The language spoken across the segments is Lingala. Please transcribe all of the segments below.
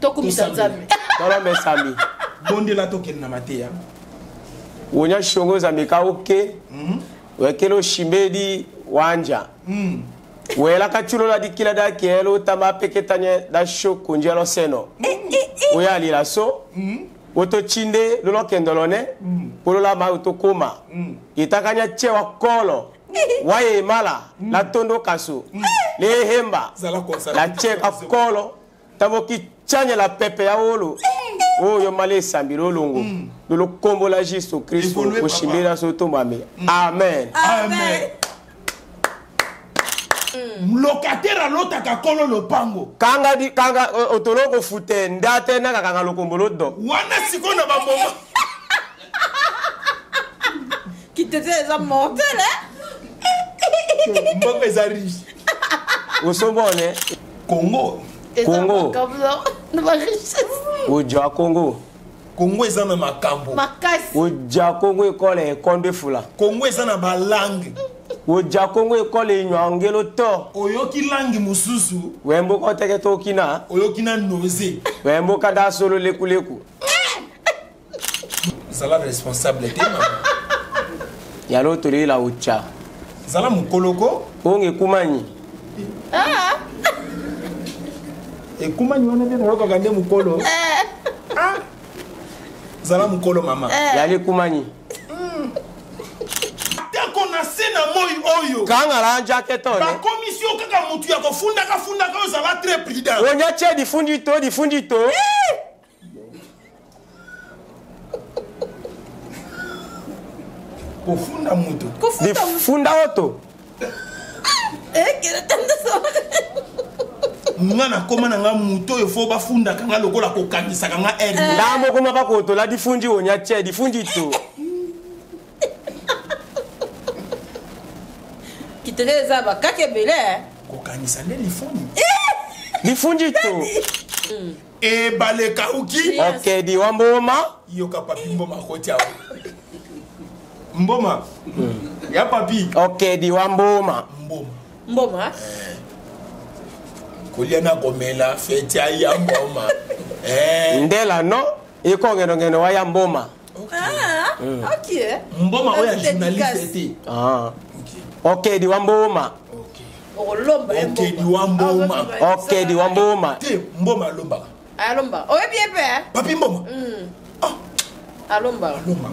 Tokumisa Nzambe. Tolo mesami. Bondela tokende na mateya. Wonya shongo zambi ka oke. Wekelo shimbedi wanja. Wela kachulo la dikila da kielo tama peketanye da shoko njelo seno. Oya lila so. Oto chinde lolo kendolone. Polo la ma oto koma. Itakanya chewa kolo. Waye mala la tondo kaso. Le hemba. Zala concentré. La cheka kolo. Taboki chanya la pepe ya wolo. Oyo male sambiro longo. Lolo kombo la Jésus Christ Évoluer, papa. oshimbela so tomame. Amen. Amen. Locataire alotaka kolo lopango. Kanga di kanga otoloko fute ndate na kanga lokombolo do. Wana sikoyo na bamoma. Kitete eza mortel, hein? Mboka eza riche. Osombone Congo. Eza Congo. makambo na ba richesse. Oja Congo. Congo eza na makambo. Makasi. Oja Congo ekole ekonde fula. Congo eza na ba langue. Oja Congo ekole inyangelo to. Oyoki langue mosusu. Wembo koteke tokina. Oyoki na nausée. Wembo kada solo leku leku. Zala responsable te mama. Yalo tolela ocha. Zala mokoloko. Onge kumanyi. Ah. Ekumanyi wana nde nayokaka nde mokolo. Ah. Zala mokolo mama. Yali kumanyi. Atako na se na moi oyo. Kanga la jacket one. Bakomisi yo kaka mutu ya kofundaka fundaka oyo zala très prudent. Onya che difundi to difundi to. Kofunda mutu. Difunda oto. Eh, kele tanda so. Nga nakoma na nga mutu oyo fo bafundaka nga lokola kokangisaka nga air. Nga moko mapa kotola difundi onya che difundi to. Kitele eza bakake ebele, hein? Kokangisa nde lifundi. Difundi to. Ebale kauki. Ok, di wamboma. Yoka papi mboma koti awa. Mboma. Ya papi. Ok, di wamboma. Mboma. Mboma. Kolia na komela feti ya mboma. Ndela no, iko ngeno ngeno wa ya mboma. Okay. Ah, ok. Mboma oya Merci, journaliste dédicace. te. Ah. Ok, di wamboma. Okolomba ye Ok, di wamboma. Ah, Ok, di wamboma. Te mboma alombaka. Alomba. Oyebi ye pe, hein? Papi mboma. Alomba. Alomba.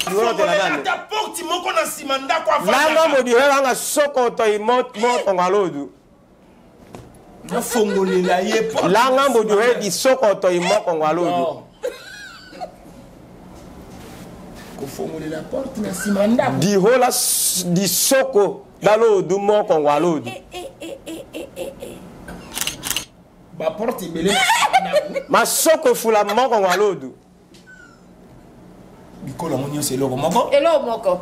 Alomba. Ata porte moko na nsima ndako Langa afandaka. modire langa sokoto i mot mot ngalodu. Nafongolela ye porte. Langa modire di sokoto i mot ngalodu. Non. Kofongolela porte na nsima ndako. Di hola di soko dalodu mot ngalodu. Ba porte ebele na nsima ndako. Masoko fula mot ngalodu. Bikolo yango nyonso eloko moko. Eloko moko.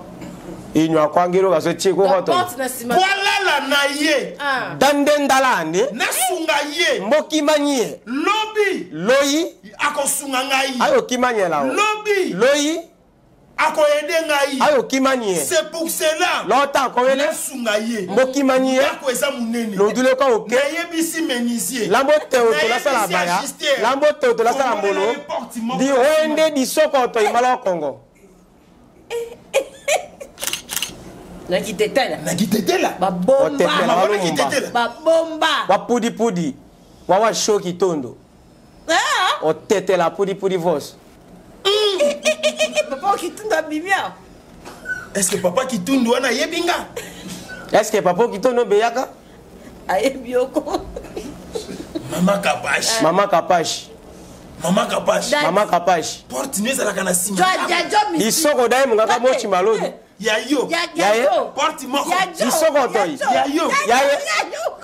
Inywa kwangiro kaso chiko Donc, hoto. porte na nsima. Kwalala na ye. Ah. Dande ndalande. Nasunga ye. Mboki manyie. Lobi. Loyi. Akosunga ngai. Ayo kimanyela o. Lobi. Loyi. Akoyede ngai. Ayo kimanyie. C'est pour cela. Lota koyele. Nasunga ye. Mboki manyie. Ndako eza monene. Lodule kwa oke. Nayebisi menuisier. Lambo te otola sala Nayebisi baya. ajusteur. Lambo te otola sala Fongolela mbolo. ye porte moko Di na nsima. wende di sokoto imala Kongo. Na kitetela. Na kitetela. Babomba. Otetela Mama, walumba. kitetela. Babomba. Wa pudi pudi. Wa wa shoki tondo. Ah. Otetela pudi pudi vos. Papa Kitundu abimi awa. Est-ce que papa Kitundu wana ayebi nga? Est-ce que papa Kitundu beyaka? Ayebi yoko. Mama Kapash. Mama Kapash. Mama Kapash. Dad. Mama Kapash. Porte no ezalaka na nsima. Jo ja jo misi. Lisoko dai mungaka mochi malodu. Ya yo. Ya Ya ya ye. jo. Porte moko. Ya jo. Lisoko toi. Ya yo. Ya ye. Ya yo.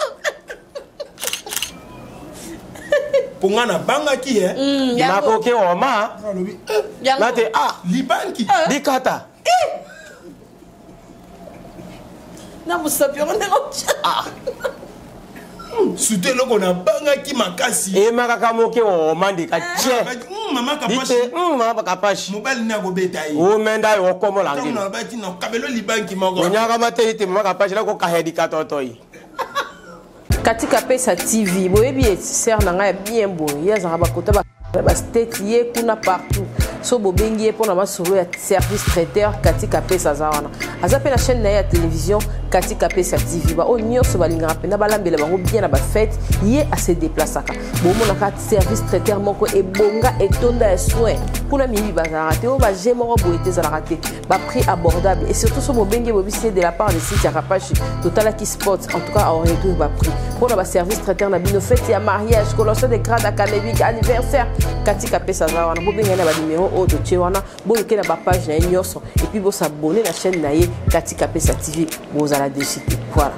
Mpo nga nabangaki ye. Yango. Makoke oma. Alobi, eh, Yango. Nate ah. libanki. Dikata. Na mosapi yango ndenge otya. Surtout eloko nabangaki makasi. Emakaka moke oma ndika che. Mama Kapash. Dite mama Kapash. Mobali ne akobeta ye. Omenda yo komola Ntango ngino. nalobaki na kabelo libanki moko. Onyaka matei te mama Kapash la ko kahedi katotoi. Katika Pesa TV, boyebi ye sœur na ngai ya bien boye, ye azalaka bakota ba ba state ye kuna partout. So bobengi ye mpona masolo ya service traiteur Katika Pesa aza wana. Aza mpe na chaîne na ye ya télévision Katika Pesa TV. Ba oyo nyonso balingaka mpenza balambela bango bien na ba fête, ye a se déplaçaka. Bomonaka service traiteur moko ebonga etonda ya soin. Kuna miyibi bazalaka te, oyo ba jeu moko boye te ezalaka te. Ba prix abordable et surtout so bobengi bobisi de la part de site ya Kapashi, totalaki spot en tout cas on réduire ba prix. Pour ba service traiteur na bino fête ya mariage, collation des grades académiques, anniversaire, Katika Pesa za wana bobenga na ba numéro oyo totie wana, boluke na ba page na ye nyonso et puis bo s'abonner na chaîne na ye Katika Pesa TV, bozala déçu te. Voilà.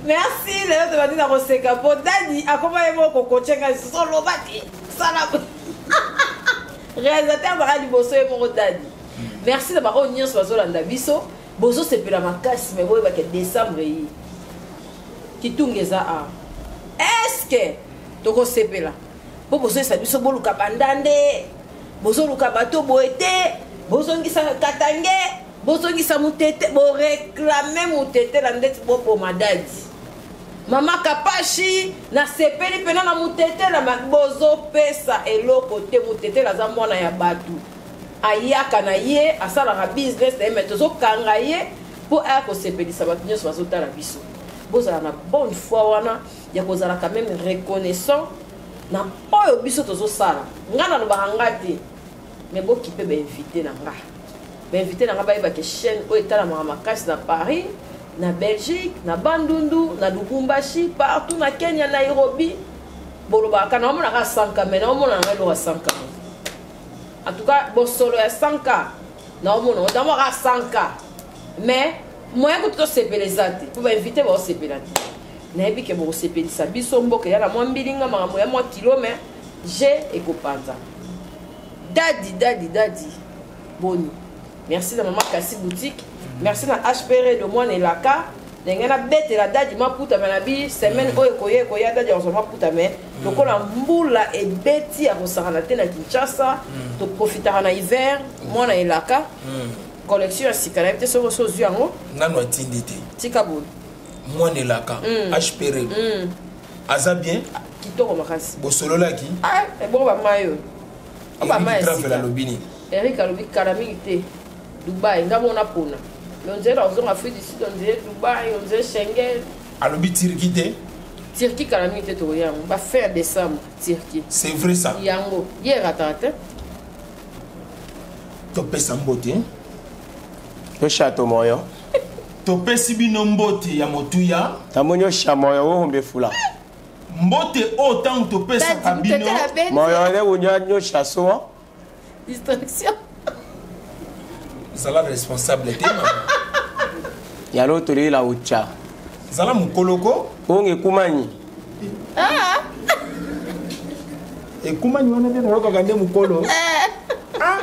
Merci lelo tobandi na koseka mpo dadi akoma ye moko kokoche ngai lisusu oloba te sala réalisateur baka liboso ye moko dadi. Merci na baoyo nyonso bazolanda biso, bozosepela makasi me boyebake décembre ye kitunga eza awa. Est-ce tokosepela mpo bozoyesa biso boluka bandande, bozoluka bato boye te, bozongisa katange, bozongisa mutete, boreklame mutete na ndeti boboma dadi. Mama Kapashi, nasepeli mpena na mutete na bozopesa eloko te. Mutete aza mwana ya bato, ayaka na ye asalaka business na ye, me tozokanga ye mpo aya kosepelisa bato nyonso bazotala biso. Bozala na bonne foi wana ya kozala quand même reconnaissant na oyo biso tozosala. Nga nalobaka nga te, mais bokipe bainvité na nga, bainvité na nga bayebake chaîne oyo etalamaka makasi na Paris, na Belgique, na Bandundu, na Lubumbashi, partout na Kenya, Nairobi. Bolobaka naomonaka 100K, mais naomona na ngai eloko ya 100K. En tout cas bosolo ya 100K naomona namonaka 100K, mais moyen kutu tosepela eza te mpo bainvité baosepela te. Nayebi ke bokosepelisa biso, mboka eya na mwa mbilinga, makambo ya mwa kilo, mais je ekopanza. Dadi, dadi, dadi, boni. Merci na mama Kasi Boutique, merci na HPR de mwana elaka ndenge nabetela dadi maputa me nabi semaine oyo ekoya ekoya dadi akozwa maputa me lokola mbula ebeti ya kosakana te na Kinshasa, toprofitaka na hiver. Mwana elaka collection ya sika, nayebi te soki oso ozwi yango. Nano atindi te. Tika boye. Mwana elaka HPR aza bien. Kitoko makasi. Bosololaki? Ah, ebongo bamai oyo bamai ya Travel sika. Alobi nini? Eric alobi kala mingi te Dubai, nga mona pona mais on dirait nazonga Afrique du Sud, on dirait Dubai, on dirait Schengen. Alobi Turquie te? Turquie kala mingi te, tokoya yango ba fin ya décembre, Turquie. C'est vrai ça. Yango ye erataka te. Topesa mbote. Toshato moyo. Topesi bino mbote ya motuya. Tamoni osha moyo wohombe fula. Mbote oyo ntango topesaka Dadi, bino. mutete na beti. Moyo ne wunya nyosha so. Distraction. Zala responsable te, mama. Yalo tolela ucha. Zala mokoloko. Onge kumanyi. Ekumani wana nde nayokaka nde mokolo. Ah!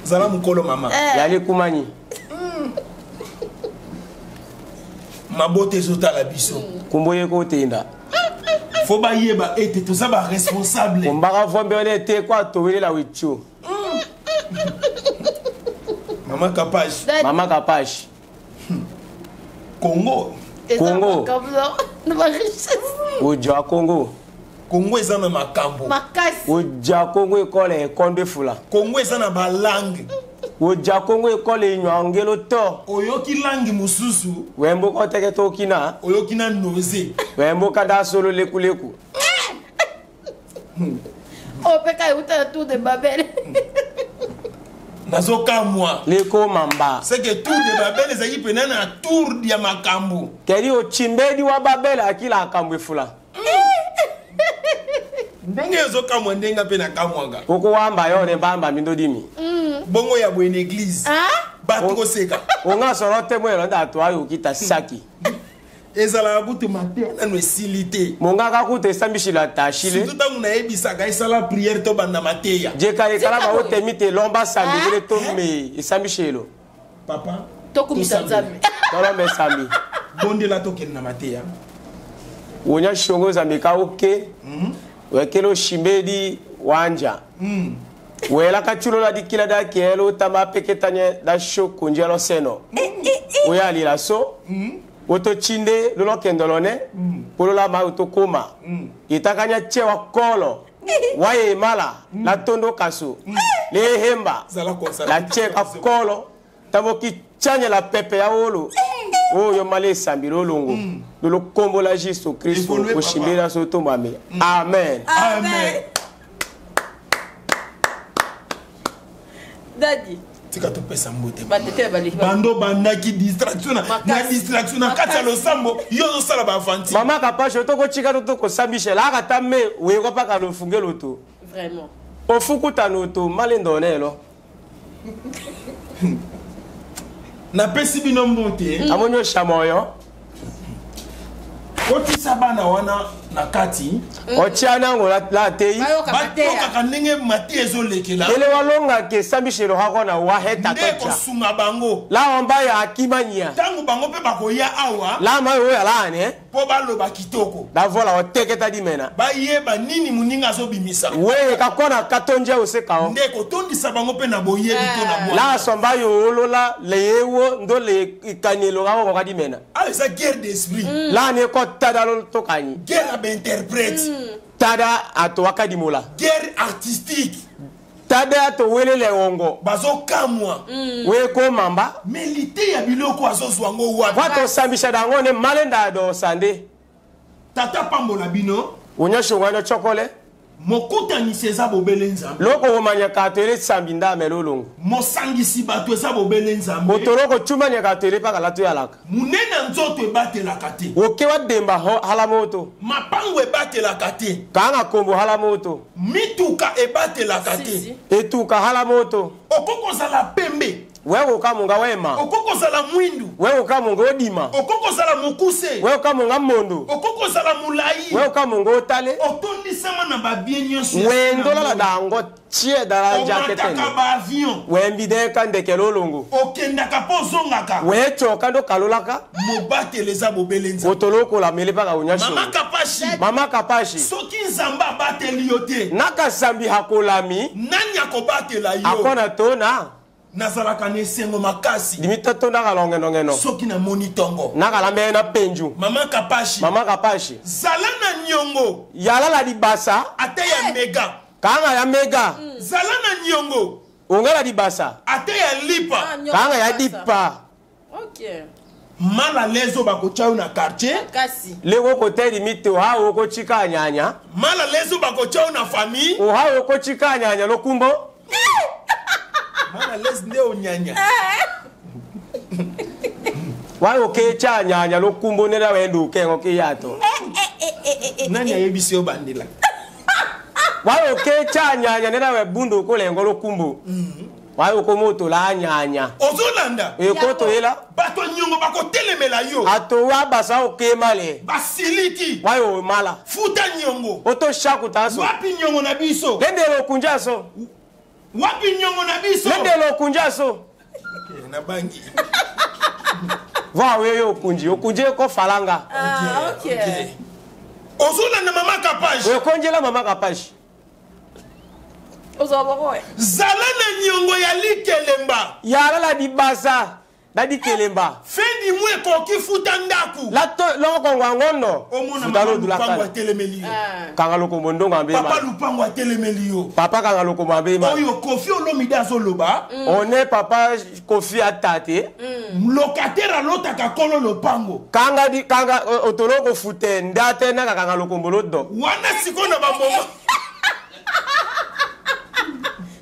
Zala mokolo, mama. Yali kumanyi. Mabota ezotala biso. Kumbo ye kotenda. Fo bayeba ete toza baresponsable. Kumbaka vombe ole te kwa towelela wichu. Mama Kapage. Dadi. Mama Kapash. Congo. Eza Congo. makambo na ba richesse. Ujwa Congo. Congo eza na makambo. Makasi. Ujwa Congo ekole ekonde fula. Congo eza na balangue. Ujwa Congo ekole inywa to. Oyoki langue mosusu. Wembo koteke tokina. Oyoki na nausée. Wembo kada solo leku leku. Oyo mpe ka euta na tour de Babel. Nazokamwa. Leko mamba. C'est que tour de Babel ezalaki mpena na tour ya makambo. Keri ochimbedi wa Babel akila akambwe fula. Ndenge ezokamwa ndenge mpe nakamwaka. Okuwamba yo ne bamba mindo dimi. Bongo ya boye na église. Ah? Bato koseka. Onga solo te mwelo nda to ayo kita saki. Ezalaka kutu mateya nano esili te. Mongaka kutu esambisila tashile. Surtout ntango nayebisaka esala priere tobanda mateya. Jeka ekala Tika ba boye. otemi te lomba sambi kele to me esambishelo. Papa, Tokumisa tosambela. Nzambe. Tolomba esambi. Bondela tokende na mateya. Wonya shongo zamika oke. Wekele oshimbedi wanja. Wela kachulo la dikila da kielo tama peketanye da shoko njelo seno. Oya lila so. Oto chinde lolo kendolone. Polola ma oto koma. Itakanya chewa kolo. Waye mala la tondo kaso. Le hemba. Zala concentré. La cheka kolo. Tamoki chanya la pepe ya olo. Oyo male sambiro olongo. Lolo kombo la Jésus Christ Évoluer, papa. oshimbela so tombame. Amen. Amen. Dadi, Tika topesa mbote. batete baleki ba- Bando bandaki distraction na, Makasi. na distraction na kati ya losambo yo ozosala baaventure. Mama kapashe tokochika to tokosambishela akata me weko paka lofungelo to. Vraiment. Ofukutano to malendonelo. Napesi bino mbote. Amonyo shamoyo. Kotisa bana wana na kati. Otiana ngo la la tei. Bayoka mateya. Bayokaka ndenge mateya ezolekela. Ele walonga ke sambishelo hakona waheta Nde tocha. kosunga bango. La omba ya akimanya. Ntango bango mpe bakoya awa La ma oyo la ne. mpo baloba kitoko. La vola oteketa dimena. Bayeba nini moninga azobimisa. We kakona katonje oseka o. Nde kotondisa bango mpe na boyebi to na La bwana. somba yo olola le ewo ndo le ikanyelo ga go kadimena. Awa eza guerre d'esprit. La ne ko tada lo tokanyi. Guerre ya bainterprète. Tada ato wakadimola. Guerre artistique. Tada ato welele ongo. Bazokamwa. We ko mamba. Me lite ya biloko azozwa yango wapi? Wato sambisha dango ne malenda do sande. Tata pambola bino. Unyosho ngano chokole. Mokutanisi eza bobele Nzambe. Loko omanya kato ele sambi ndame lolongo. Mosangisi bato eza bobele Nzambe. Otoloko chumanya kato ele paka latu yalaka. Monene ya nzoto ebatelaka te. Oke wa demba ho halamoto. Mapango ebatelaka te. Kanga kombo halamoto. Mituka ebatelaka Si, te. si. Etuka halamoto. Okoki kozala pembe. Wewe okamunga wema. Okoki kozala mwindu. Wewe okamunga odima. Okoki kozala mokuse. Wewe okamunga mondo. Okoki kozala molai. Wewe okamunga otale. Otondisama na babie nyonso ya Wendola la na dango tie dala moi. jaketene. Omataka baavion. Wembide kandeke lolongo. Okendaka mpo ozongaka. Wechoka ndo kalolaka. Mobateli eza bobele Nzambe. Otoloko la mele paka unyasho. Mama Kapashi. Mama Kapashi. Soki Nzambe abateli yo te, Nakasambi hakolami. nani akobatela yo? Akona tona. Nazalaka na esengo makasi Dimita tona kalongenongeno. soki namoni ntongo. Nakalambele na penju. Mama Kapashi, Mama Kapashi. zala na niongo Yala la dibasa. ata ya mega. Kanga ya mega. Zala na niongo Ongela dibasa. ata ya lipa. Ah, nyongo Kanga ya basa. dipa. Ok. Mal à l'aise oyo bakotya yo na quartier. Kasi. Leko kote limite oha okochika nyanya. Mal à l'aise oyo bakotya yo na famille. Oha okochika nyanya lokumbo. Mal à l'aise nde onyanya. Wa okecha nyanya lokumbo nera wendu kengo kiyato. Nani ayebisi yo bandela? Wa okecha nyanya nera we bundu kolengo lokumbo. Wa okomoto la nyanya. Ozolanda. Ekoto yela Bato niongo bakotelemela yo. atowa basa okemale. Basiliki. Wa omala. Futa niongo. Oto shakuta so. Wapi niongo na biso? Lendelo kunja so. Wapi niongo na biso? Lendelo kunja so. Ok, na bangi. Va weyo okunji, okunji ko falanga. Ah, ok. Ozolanda mama Kapashi. Okonjela mama Kapashi. Ozwa bango, eh. Zala na niongo ya likelemba. Yala la dibasa. La dikelemba. Fin du mois ekoki futa ndako. La to loko ngwangono. Omona Futa mama lo dula lupango kala. atelemeli yo. Ah. Kanga loko mondongo ambe Papa ma. lupango atelemeli yo. Papa kanga loko mambe ma. Oyo Kofi Olomide azoloba. On est papa Kofi atate. Locataire alotaka kolo lopango. Kanga di kanga otoloko fute ndate na kanga loko mbolo do. Wana sikoyo na bamoma.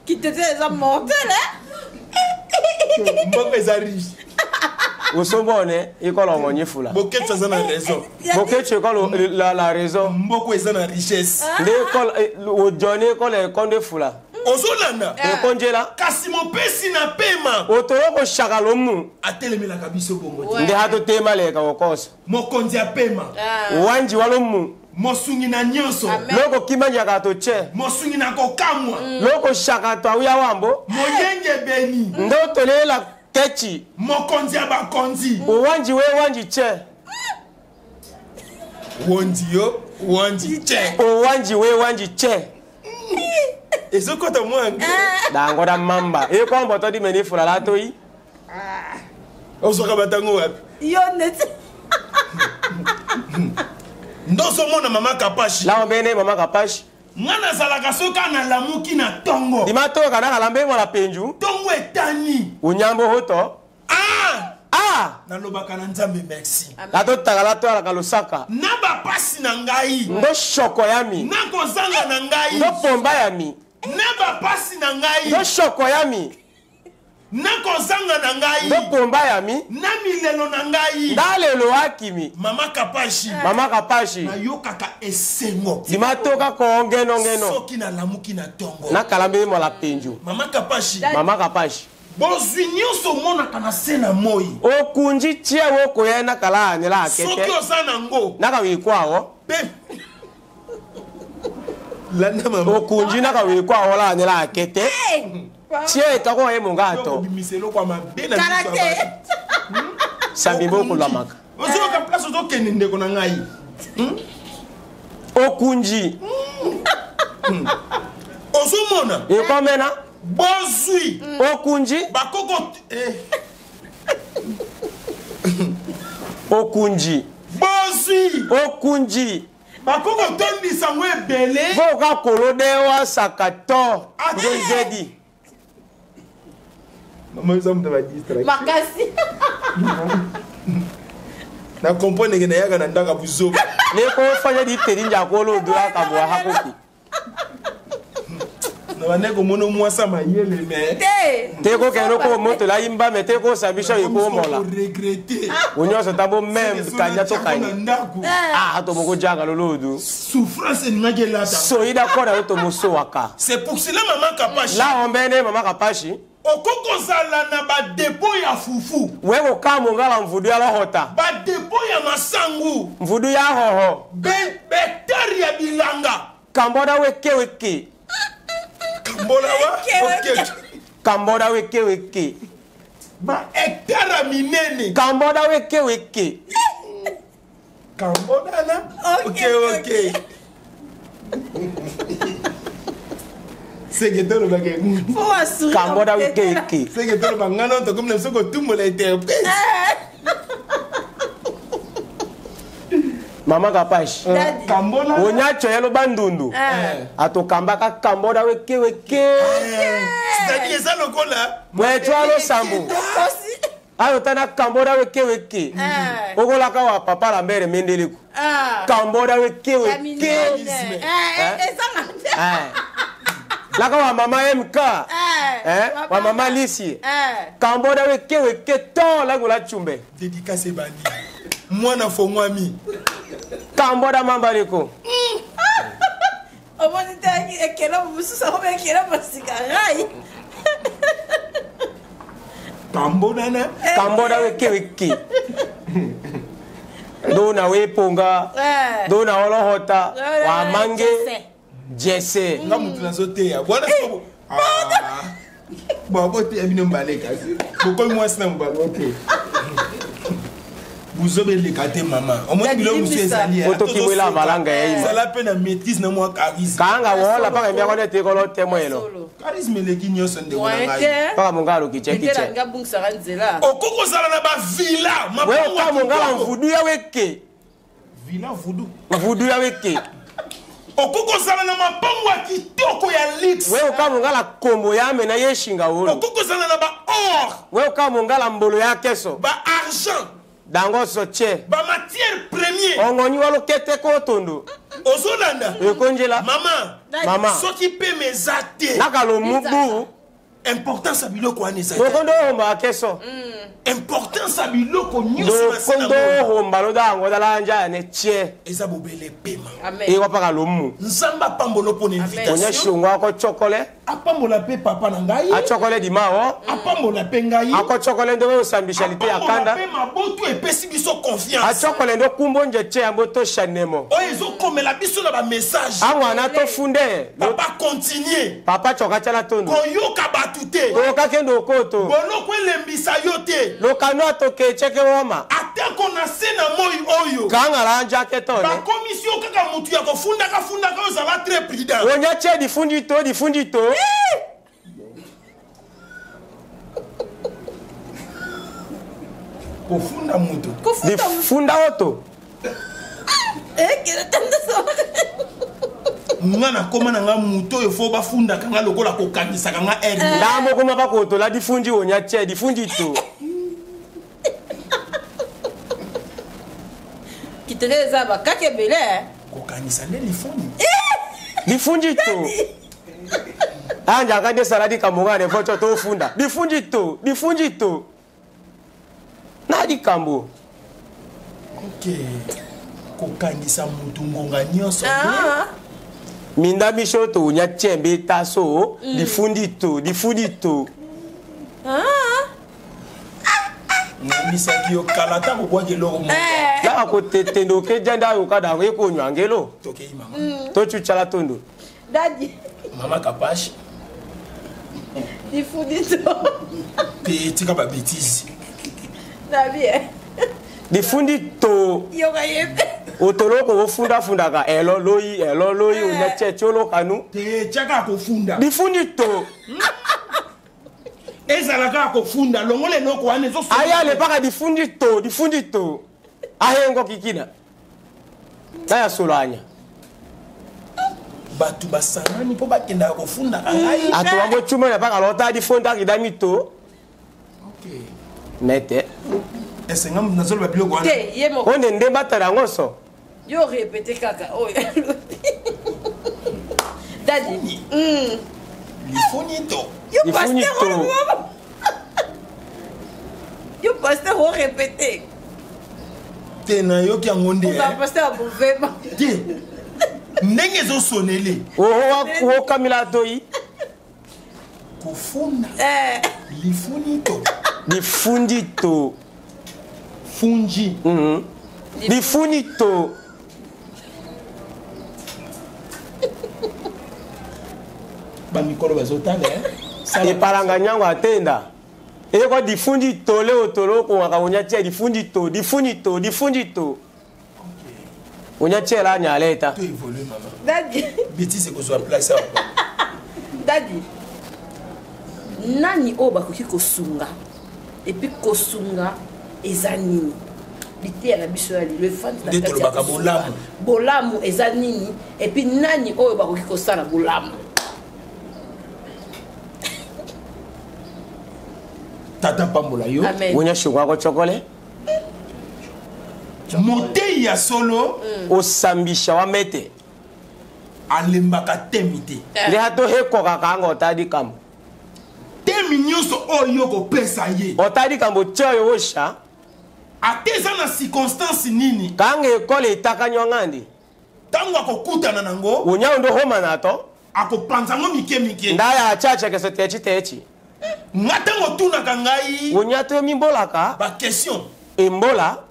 Kitete eza mortel, eh? Mbongo eza riche. Osombone ikolo ngonye fula. Boketsu aza na raison. Bokeche ikolo la raison. Mboko eza na richesse. Nde ikolo ojone ikolo ekonde fula. Ozolanda. Ekonjela. Kasi mopesi na pema. Otolo koshaka lomu. Atelemelaka biso bongo te. Nde hatotema leka kokosa. Mokonzi ya pema. Wanji wa lomu. Mosungi na nyonso. Loko kimanyaka toche. Mosungi na kokamwa. Loko shaka to awuya wambo. Moyenge beni. Nde otolela kechi. Mokonzi ya bakonzi. Owanji we wanji che. Wondi yo, wanji che. Owanji we wanji che. Ezokota mwange. Dango da mamba. Ekombo to di meni fulala toi. Ozwaka batango wapi? Yo neti. Ndozomona mama Kapashi. La ombene mama Kapashi. Nga nazalaka soki nalamuki na ntongo. Dima toka na kalambe mwana penju. Ntongo etani. Unyambo hoto. Ah! Ah! Nalobaka na Nzambe merci. Natotaka latwalaka lusaka. Na bapasi na ngai. Ndo shoko yami. Na kozanga na ngai. Ndo pomba yami. Na bapasi na ngai. Ndo shoko yami. Na kozanga na ngai. Ndo pomba yami. Na milelo na ngai. Ndalelo akimi. Mama Kapashi. Mama Kapashi. Nayokaka esengo. Dima toka ko ngeno ngeno. Soki nalamuki na ntongo. Na kalambe mola penju. Mama Kapashi. Mama Kapashi. Bozwi nyonso omonaka na se na moi. Okunji tie wokoya na kala anela akete. Soki oza nango. Naka wikwawo. Pe. Landa mama. Okunji naka wikwawo la anela akete. Tie etako ye mungato. Obimisa eloko ya mabe na miso ya bato. Sambi bokolamaka. Ozoyoka place ozokende ndeko na ngai. Okunji. Ozomona. Ekomena. Bozwi. Okunji. Bakoko. Okunji. Bozwi. Okunji. Bakoko tondisa ngo ebele. Boka kolodewa sakato. Ndozedi. Mama eza moto ba distraction. Makasi. Na comprendre ke nayaka na ndaka buzoba. Neko fanya di teri njakolo dura kabwa hakoki. Na bande komona mwasi ya mayele me. Te. Te ko kendo ko moto la imba me te ko sabisha yiko mola. Regretter. Onyoso tambo meme kanya to kanya. Ah to moko janga lolodu. Souffrance elingaki elata. Soida kona to musowaka. C'est pour cela maman Kapashi. La ombene mama Kapashi. Okokozala na ba dépôt ya fufu. We ko mongala mvudu ya lohota. Ba dépôt ya masangu. Mvudu ya hoho. Be hectare ya bilanga. Kamboda weke weke. Kamboda wa okay. Kamboda weke weke. Ba hectare ya minene. Kamboda weke weke. Kamboda na okay okay. Seke tolobaka Kamboda weke weke. Seke toloba nga na tokomi na biso kotumbola interprète. Mama Kapashi. Kambola. Onyacho yalo bandundu. Atokambaka kamboda weke weke. C'est-à-dire eza lokola. Mwetwalo sambu. Ayo tana kamboda weke weke. Okolaka wa papa la mbere mendeliku. Kamboda weke weke. Laka wa mama MK. Wa mama Lisi. Kamboda weke weke to la chumbe. Dédicace bandi. Mwana fongwami. Kamboda mambaliko. Omoni te ekela mosusu akomi ekela masika ngai. Kamboda na. Kamboda weke weke. Dona weponga. Dona olohota. Wa mange. Jesse. Nga mutu nazoteya. Bwana sobo. Bon, boteya bino mbale kasi. Bokomi mwasi na mobali ote. Buzobeleka te mama. Omoni biloko mosusu ezali. Otokibwela malanga ya ima. Zala mpe na maîtrise na mwa charisme. Kanga wola paka miako ne tekolo te mwelo. Charisme eleki nyonso ndeko na ngai. Paka mongalo kiche kiche. Nga bungisaka nzela. Okoki kozala na ba villa. Wewe ka mongala mvudu ya weke. Villa vudu. Vudu ya weke. Okoki kozala na mapango ya kitoko ya luxe. Wewe ka mongala kombo ya me na yeshinga wolo. Okoki kozala na ba or. Wewe ka mongala mbolo ya keso. Ba argent. Dango soche. Ba matière première. Ongoni walo kete ko tondo. Ozolanda. Ekonjela. Mama. Mama. Soki pe mezate. Nakalo mubu. Importance ya biloko wana eza te. Lokondo ohomba akeso. Importance ya biloko nyonso na se na Lokondo moi ohomba lodango dalanja ne tie. Eza bobele pema. Amen. Ewa paka lomu. Nzambe apambola mpo na Onya invitation. shongo ako chokole. Apambola mpe papa na ngai. Achokole dimao. Apambola mpe ngai. Akochokole ndo osambisha lite ya Apambola kanda. mpe mabotu epesi biso confiance. Achokole ndo kumbo nje tie yambo tosha nemo. Oyo ezokomela biso na bamessage. Angwana tofunde. Papa, continue. Papa choka tshala tondo. Koyoka bato te. Toyoka kende okoto. Boloko elembisa yo te. Lokano atoke cheke woma. Atako na se na moi oyo Kangala anja ketone. bakomisi yo kaka motu ya kofundaka fundaka, ozala très prudent. Onya tie difundi to difundi to. Kofunda moto. Difunda oto. Nga nakóma na nga motu oyo fo bafundaka nga lokola kokangisaka nga aire. Ndambo kuma bakotola difundi onya tie difundi to. Kitele eza bakaka ebele, eh. Kokangisa nde lifuni. Difundi to. Anja kade saladi kamongane focho tofunda. Difundi to, difundi to. Na dikambo. Ok, kokangisa motu ngonga nyonso. Ah. Minda biso to onya tie mbe taso difundi to, difundi to. Ah. Nayebisaki yo kala ta kobwaka eloko moko. Eh. Yaka kotetendo ke janda yoka da ekonywa ngelo. Tokei mama. Tochuchala tondo. Dadi. Mama Kapache. Difudi to. Te, tika babétise. Nabi, eh. Difundi to. Yoka ye mpe. Otoloko ofundafundaka elo loyi elo loyi onya tie ti olokanu. Te, tiaka kofunda. Difundi to. Ezala kaka kofunda, longola eloko wana ezo. Aya le paka difundi to difundi to ahengo kikina naya solo anya. Bato basangani mpo bakendaka kofundaka ngai. Ato wango chuma na paka lota difunda kidami to. Ok. Mete. Esenga nazoloba biloko wana. Te, ye moko. Onde nde batala yango so. Yo répété kaka oyo alobi dadi. Lifuni to. Yo Lifuni pasteur to. oloba. Yo pasteur orépété. Te, nayoki yango nde. Oza Eh. pasteur ya bovema. Te, ndenge ezosonele. Oho okamila toyi. Kofunda. Eh. Lifuni to. Difundi to. Funji. Difuni to. Bamikolo bazotala, eh. Sala- Epalanga nyango atenda eyeko difundi to le otolo okongaka onya tie difundi to difundi to difundi to onya tie la anya aleta. To évolue, mama. Dadi. Bétise ekozwa place awa. Dadi, nani oyo bakoki kosunga? Et puis kosunga eza nini? Liteya na biso ya lelo efandi na Nde kati ya tolobaka kosunga. bolamu. Bolamu eza nini? Et puis nani oyo bakoki kosala bolamu? Tata pambola yo. Amen. Onya shungu akochokole. Motei ya solo Osambisha wa mete. Alembaka temi te. Nde ato hekokaka anga ota dikambo. Temi nyonso oyo kopesa ye, Ota dikambo tie oyo osha. Ate eza na circonstance nini, kanga ekole etaka nyongandi, ntango akokutana nango, onya ondo homa na to, akopanza yango mike mike. Ndaya achacha techi techi. Nga ntango otunaka ngai Onya to mimbolaka baquestion, embola,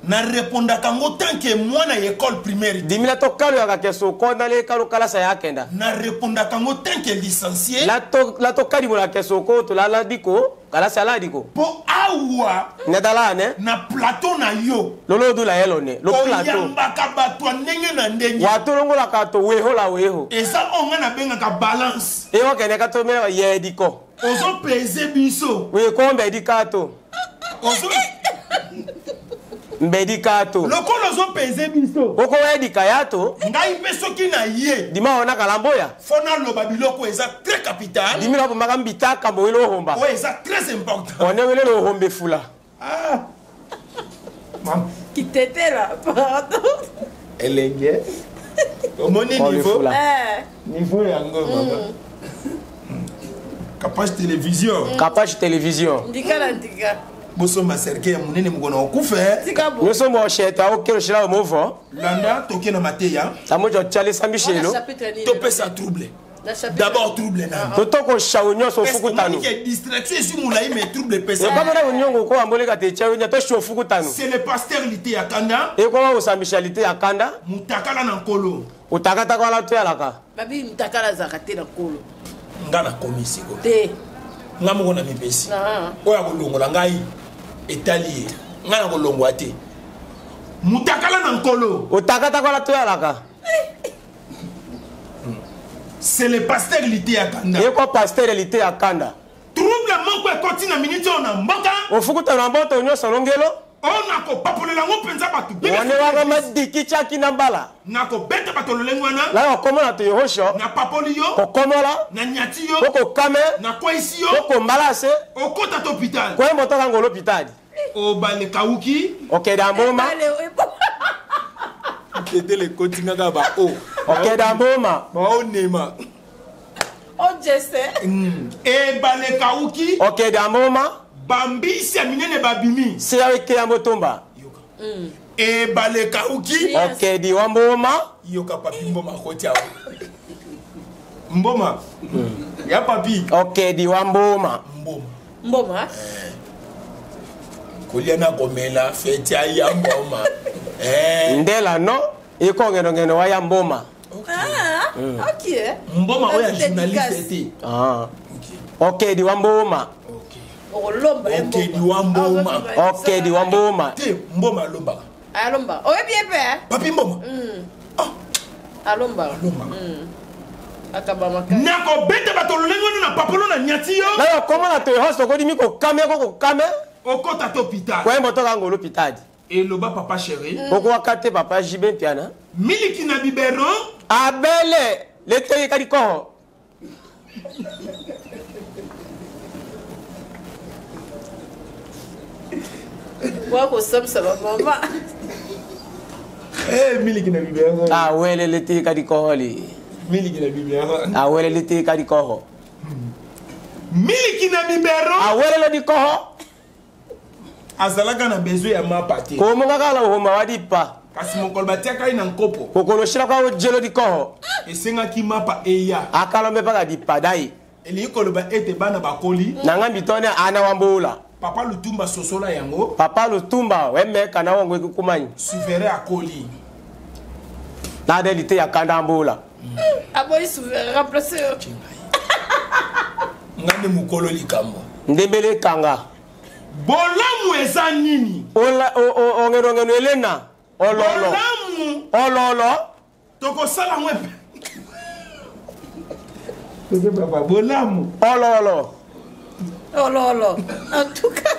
narépondaka yango tant que mwana ya école primaire te. Dimila to kalo yaka keso konda le kalo kalasa yakenda. Narépondaka yango tant que licencié. La to kadibola keso ko to la la diko kalasa la diko. Mpo awa Nedala ne na plateau na yo, lolo du la yelo ne lo plateau, oyambaka bato ya ndenge na ndenge. Watolongolaka to weho la weho. Eza oyo nga nabengaka balance. Eyo kene ka to mele ye diko. Ozopese biso. We kombe dikato. Ozo Mbe dikato. Lokola ozopese biso, Oko we ya to. Ngai mpe soki na ye, dima ona kalamboya, fo naloba biloko eza très capital, dimila bomaka mbitaka mbo wele ohomba, oyo eza très important. One wele lo ohombe fula. Ah. Mama. Kitetela, pardon. Elenge omoni Ole niveau fula. Eh. Niveau yango, mama. Kapage télévision. Kapage télévision. Ndika na ndika. Bosomba cercueil ya monene mokolo na kokufa. Tika bo. Nyonso mosheta okeloshela omovo. Landa toke na mateya. Tamojo tchalisa mbishelo. Topesa trouble. D'abord trouble na. Totoko shau nyonso ofukutano. Distraction ezwi molai mais trouble epesa. Ekomona onyongo ko amboleka te tcha yonya to shu ofukutano. C'est le pasteur Lité ya Kanda. Ekoma kosambisha Lité ya Kanda. Mutakala na nkolo. Otakataka wala toyalaka. Babi mutakala azalaka te na nkolo. Nga nakomi sikoyo. Te. Nga moko na mipesi. Oyo akolongola ngai etali ye. Nga nakolongwa te. Mutakala na nkolo. Otakataka wala toyalaka. C'est le pasteur Lité ya Kanda. Eko pasteur Lité ya Kanda. Trouble moko ekoti na minute oyo na mboka. Ofukuta na mboto nyonso longelo. Oyo nakopapolela yango mpenza bato. Wane wanga madiki chaki na mbala. Nakobeta bato lolenge wana. La okomola to yehosho. Napapoli yo. Kokomola. Nanyati yo. Okokame. Nakweyisi yo. Okombalase. Okota to hôpital. Koyembo toka ngolo hôpital. Obale kauki. Okeda mboma. Tetele ekoti ngaka ba o. Okeda mboma. Ba o nema. O jese. Ebale kauki. Okeda mboma. Bambisi ya minene babimi. Siya eke ya motomba. Ebale kauki. Okedi wa mboma. Yoka papi mboma koti awa. Mboma. Ya papi. Okedi wa mboma. Mboma. Mboma. Kolia na komela feti ya mboma. Ndela no iko ngeno ngeno wa ya mboma. Ah, ok. Mboma oyo ya journaliste te. Ah. Okedi wa mboma. Okolomba ye Okedi wa mboma. Okedi wa mboma. Te mboma alombaka. Alomba. Oyebi ye pe? Papi mboma. Alomba. Alomba. Akaba makasi. Nakobeta bato lolenge wana na papolo na nyati yo. Na yo koma na to hosto kodi mi kokame ko kokame. Okota to hôpital. Koyembo toka ngolo hôpital. Eloba papa chéri. Okoka te papa JB Mpiana. Miliki na biberon. Abele leteki kadi koho. Wa kosambisa bamama. Miliki na biberon. Awele leteki kadi koho li. Miliki na biberon. Awele leteki kadi koho. Miliki na biberon. Awele lo di koho. Azalaka na besoin ya mapa te. Komonga kala homa wadi pa. Kasi mokolo batiaka ye na nkopo. Kokoloshela kwa ojelo di koho. Esengaki mapa eya. Akalombe paka di padai. Elingi koloba ete bana bakoli. Nanga bitone ana wambula. Papa Lutumba sosola yango. Papa Lutumba weme kana wangu ekukumanyi. Souverain akoli. Na delite ya kanda mbula. Aboyi souverain remplacer. Ngande mokolo likambo. Ndembele kanga. Bolamu eza nini? Ola ongeno ngeno elena. Ololo. Bolamu. Ololo. Tokosala mwepe. Papa bolamu. Ololo. Ololo. En tout cas.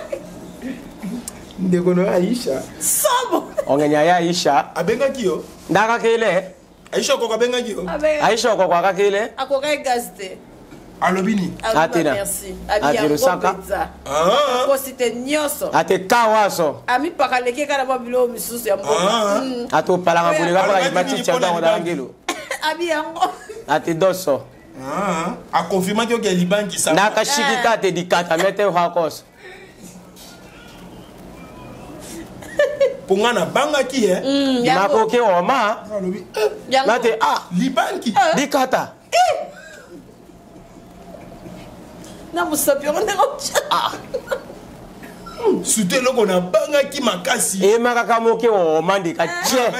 Ndeko no Aisha. Sobo. Ongenya ya Aisha. Abengaki yo. Ndaka kele. Aisha okoko abengaki yo. Aisha okoko akakele. Akoka gaz te. Alobini. Atina. Merci. Ati Lusaka. Akosi te nyonso. Ate kawaso. Amipaka leke kaka na mwa biloko misusu ya mboka. Ate opalaka bolinga mpaka Alobaki limatiti ya nini ntango mpona na ngelo. Abi yango. Ate doso. Akonfirmaki oke libanki sa. Nakashikika ate dikata mete hakoso. Mpo nga nabangaki ye. Makoki oma. Alobi Nate ah libanki. Dikata. Na mosapi yango ndenge otya. Surtout eloko nabangaki makasi. Emakaka moke oma ndika tie.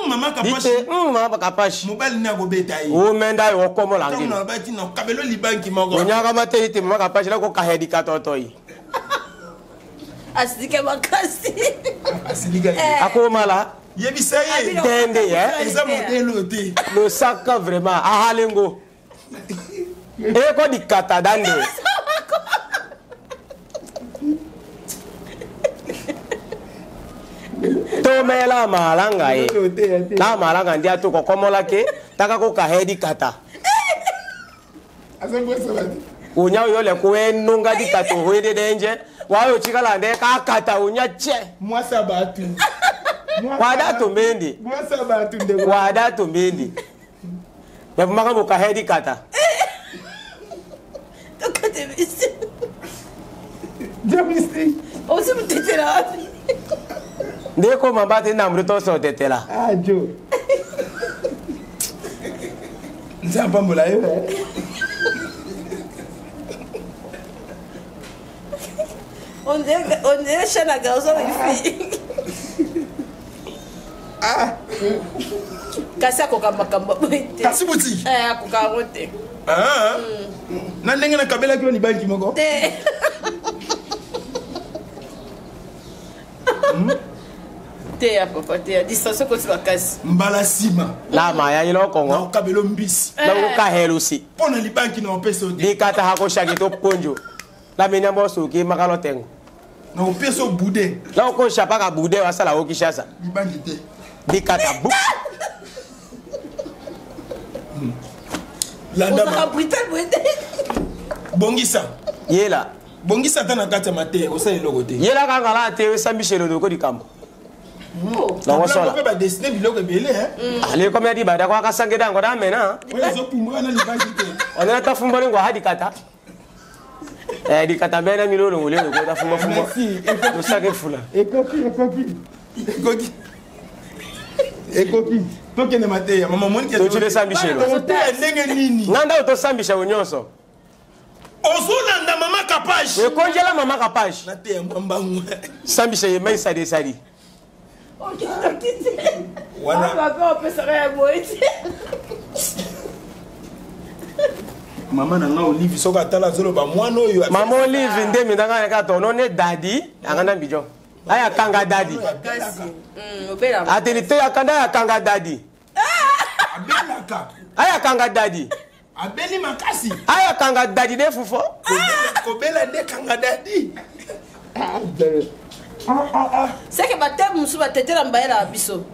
Mama Kapashi. Dite mama Kapashi. Mobali ne akobeta ye. Omenda yo okomola Ntango ngelo. nalobaki na kabelo libanki moko. Onyaka mateli te mama Kapashi la kokahe dikata otoi. Asilike makasi. Asilika ye. Akomala. Yebisa ye. Tende ye. Eza modèle te. Losaka vraiment ahalengo. Eko dikata dande. Tomela malanga ye. Na malanga ndi atu kokomola ke taka kokahe dikata. Unya yole kuenunga dikata ohwede denje. Wayo chikala nde kakata unya che. Mwasa batu. Wada tumbendi. Mwasa batu ndeko. Wada tumbendi. Mepumaka mukahedi kata. Tokate biso. Jamisi. Osi mutetela wapi? Ndeko mamba te na mruto so tetela. Ah jo. Nzambe apambola yo. Eh. On dirait chaîne à garçon et fille. Ah. Kasi akoka makambo boye te. Kasi boutique. Eh akoka yango te. Ah. Na ndenge nakabelaki yo libanki moko. Te. Te ya papa te ya distance ekoti makasi. Mbala nsima. La maya yilo kongo. Nakokabela mbisi. Na kokahelusi. Mpo na libanki na opesa yo te. Dikata hakoshaki to konjo. La menya mosuki makalo tengo. Na opesa yo bude. La okosha paka bude wasala okishasa. Libanki te. Dikata bu. Landa. Brutal boye te. Bongisa. Yela. Bongisa ata na kati ya mateya osala eloko te. Yela kanga la te osambisha eloko likambo. Nango mpe badesine biloko ebele. Ali komi adi bada kwa kasangeda ngo da mena. Oyo ezopumbwa na libanki te. Onena tafumboli ngo hadi kata. Eh dikata bena milolo ngole ko ta fumba fumba. Tosake fula. Ekoki ekoki. Ekoki. Ekoki. Tokende mateya mama Monique. Totile sambishelo. Toteya ndenge nini? Nganda otosambisha nyonso. Ozolanda mama Kapage. Ekonjela mama Kapage. Nateya mwa mbangu. Sambisha ye mai sadi sadi. Wana. Papa opesaka ya boye te. Mama na nga Olive soki atala azoloba mwana oyo. Mama Olive nde mindanga kaka tono ne dadi anga na mbijo. Aya kanga dadi. Ateli te akanda ya kanga dadi. Abelaka. Aya kanga dadi. Abeli makasi. Aya kanga dadi de fufo. Kobela nde kanga dadi. Seke bateme mosusu batetela mbayela ya biso.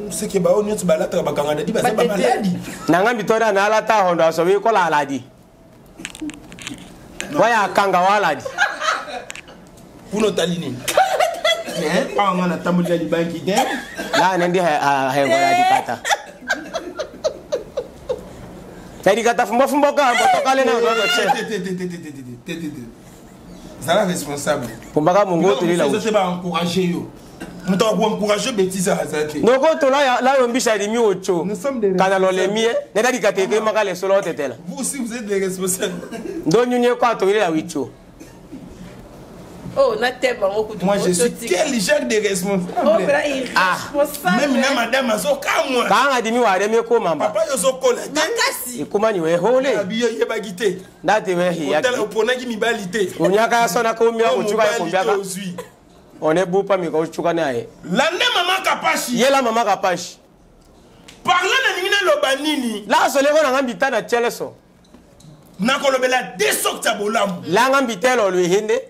Seke bao nyonso balataka bakanga dadi baza bamaladi. Nanga mbitora na alata hondo asobi kola aladi. Waya kanga waladi. Kuna otali nini? Awa nga natamboli na libanki te. La nendi hengo ya dikata. Ya dikata fumbo fumbo ka botokale na ndoto che. Zala responsable. Pumbaka mungu tulila. Ozo ba encourager yo. Moto ako encourager bêtise aza te. Noko to la la yombisha limi ocho. Kana lolemie, neda dikata eke makale solo tetela. Vous aussi vous êtes des responsables. Ndonyu nye kwa to ile wicho. Oh, na thème yango kutu. Moi je suis quel genre de responsable. Oh, bra irresponsable. Même na madame azokamwa. Kanga dimi wa remi ko mamba. Papa yo zokola te. Makasi. Ekuma ni we hole. Abi yo yebaki te. Ndate we hi. Otala oponaki mibali te. Onyaka sona ko mia ochuka ko mbiaka. One bupa mika ochuka naye. Lande mama Kapashi. Yela mama Kapashi. Parla na ningi na loba nini? La soleko na ngambi tana cheleso. Nakolobela deux sortes ya bolamu. La ngambi telo lwihinde.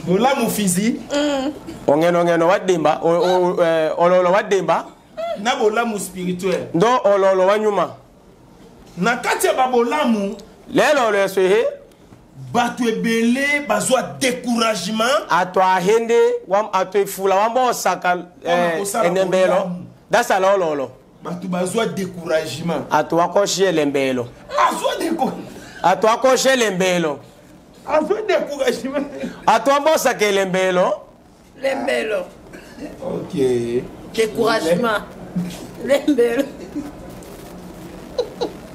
Bolamu physique. Ongeno ngeno wadimba, ololo wadimba. Na bolamu spirituel. Ndo ololo wanyuma. Na kati ya babolamu. Lelo leswehe. Bato ebele bazwa découragement. Ato ahende wam ato efula wambo saka enembelo. Dasala ololo. Bato bazwa découragement. Ato akoshi elembelo. Azwa découragement. Ato akoshi elembelo. Azwa découragement. Ato ambosaka elembelo. Lembelo. OK. Découragement. Lembelo.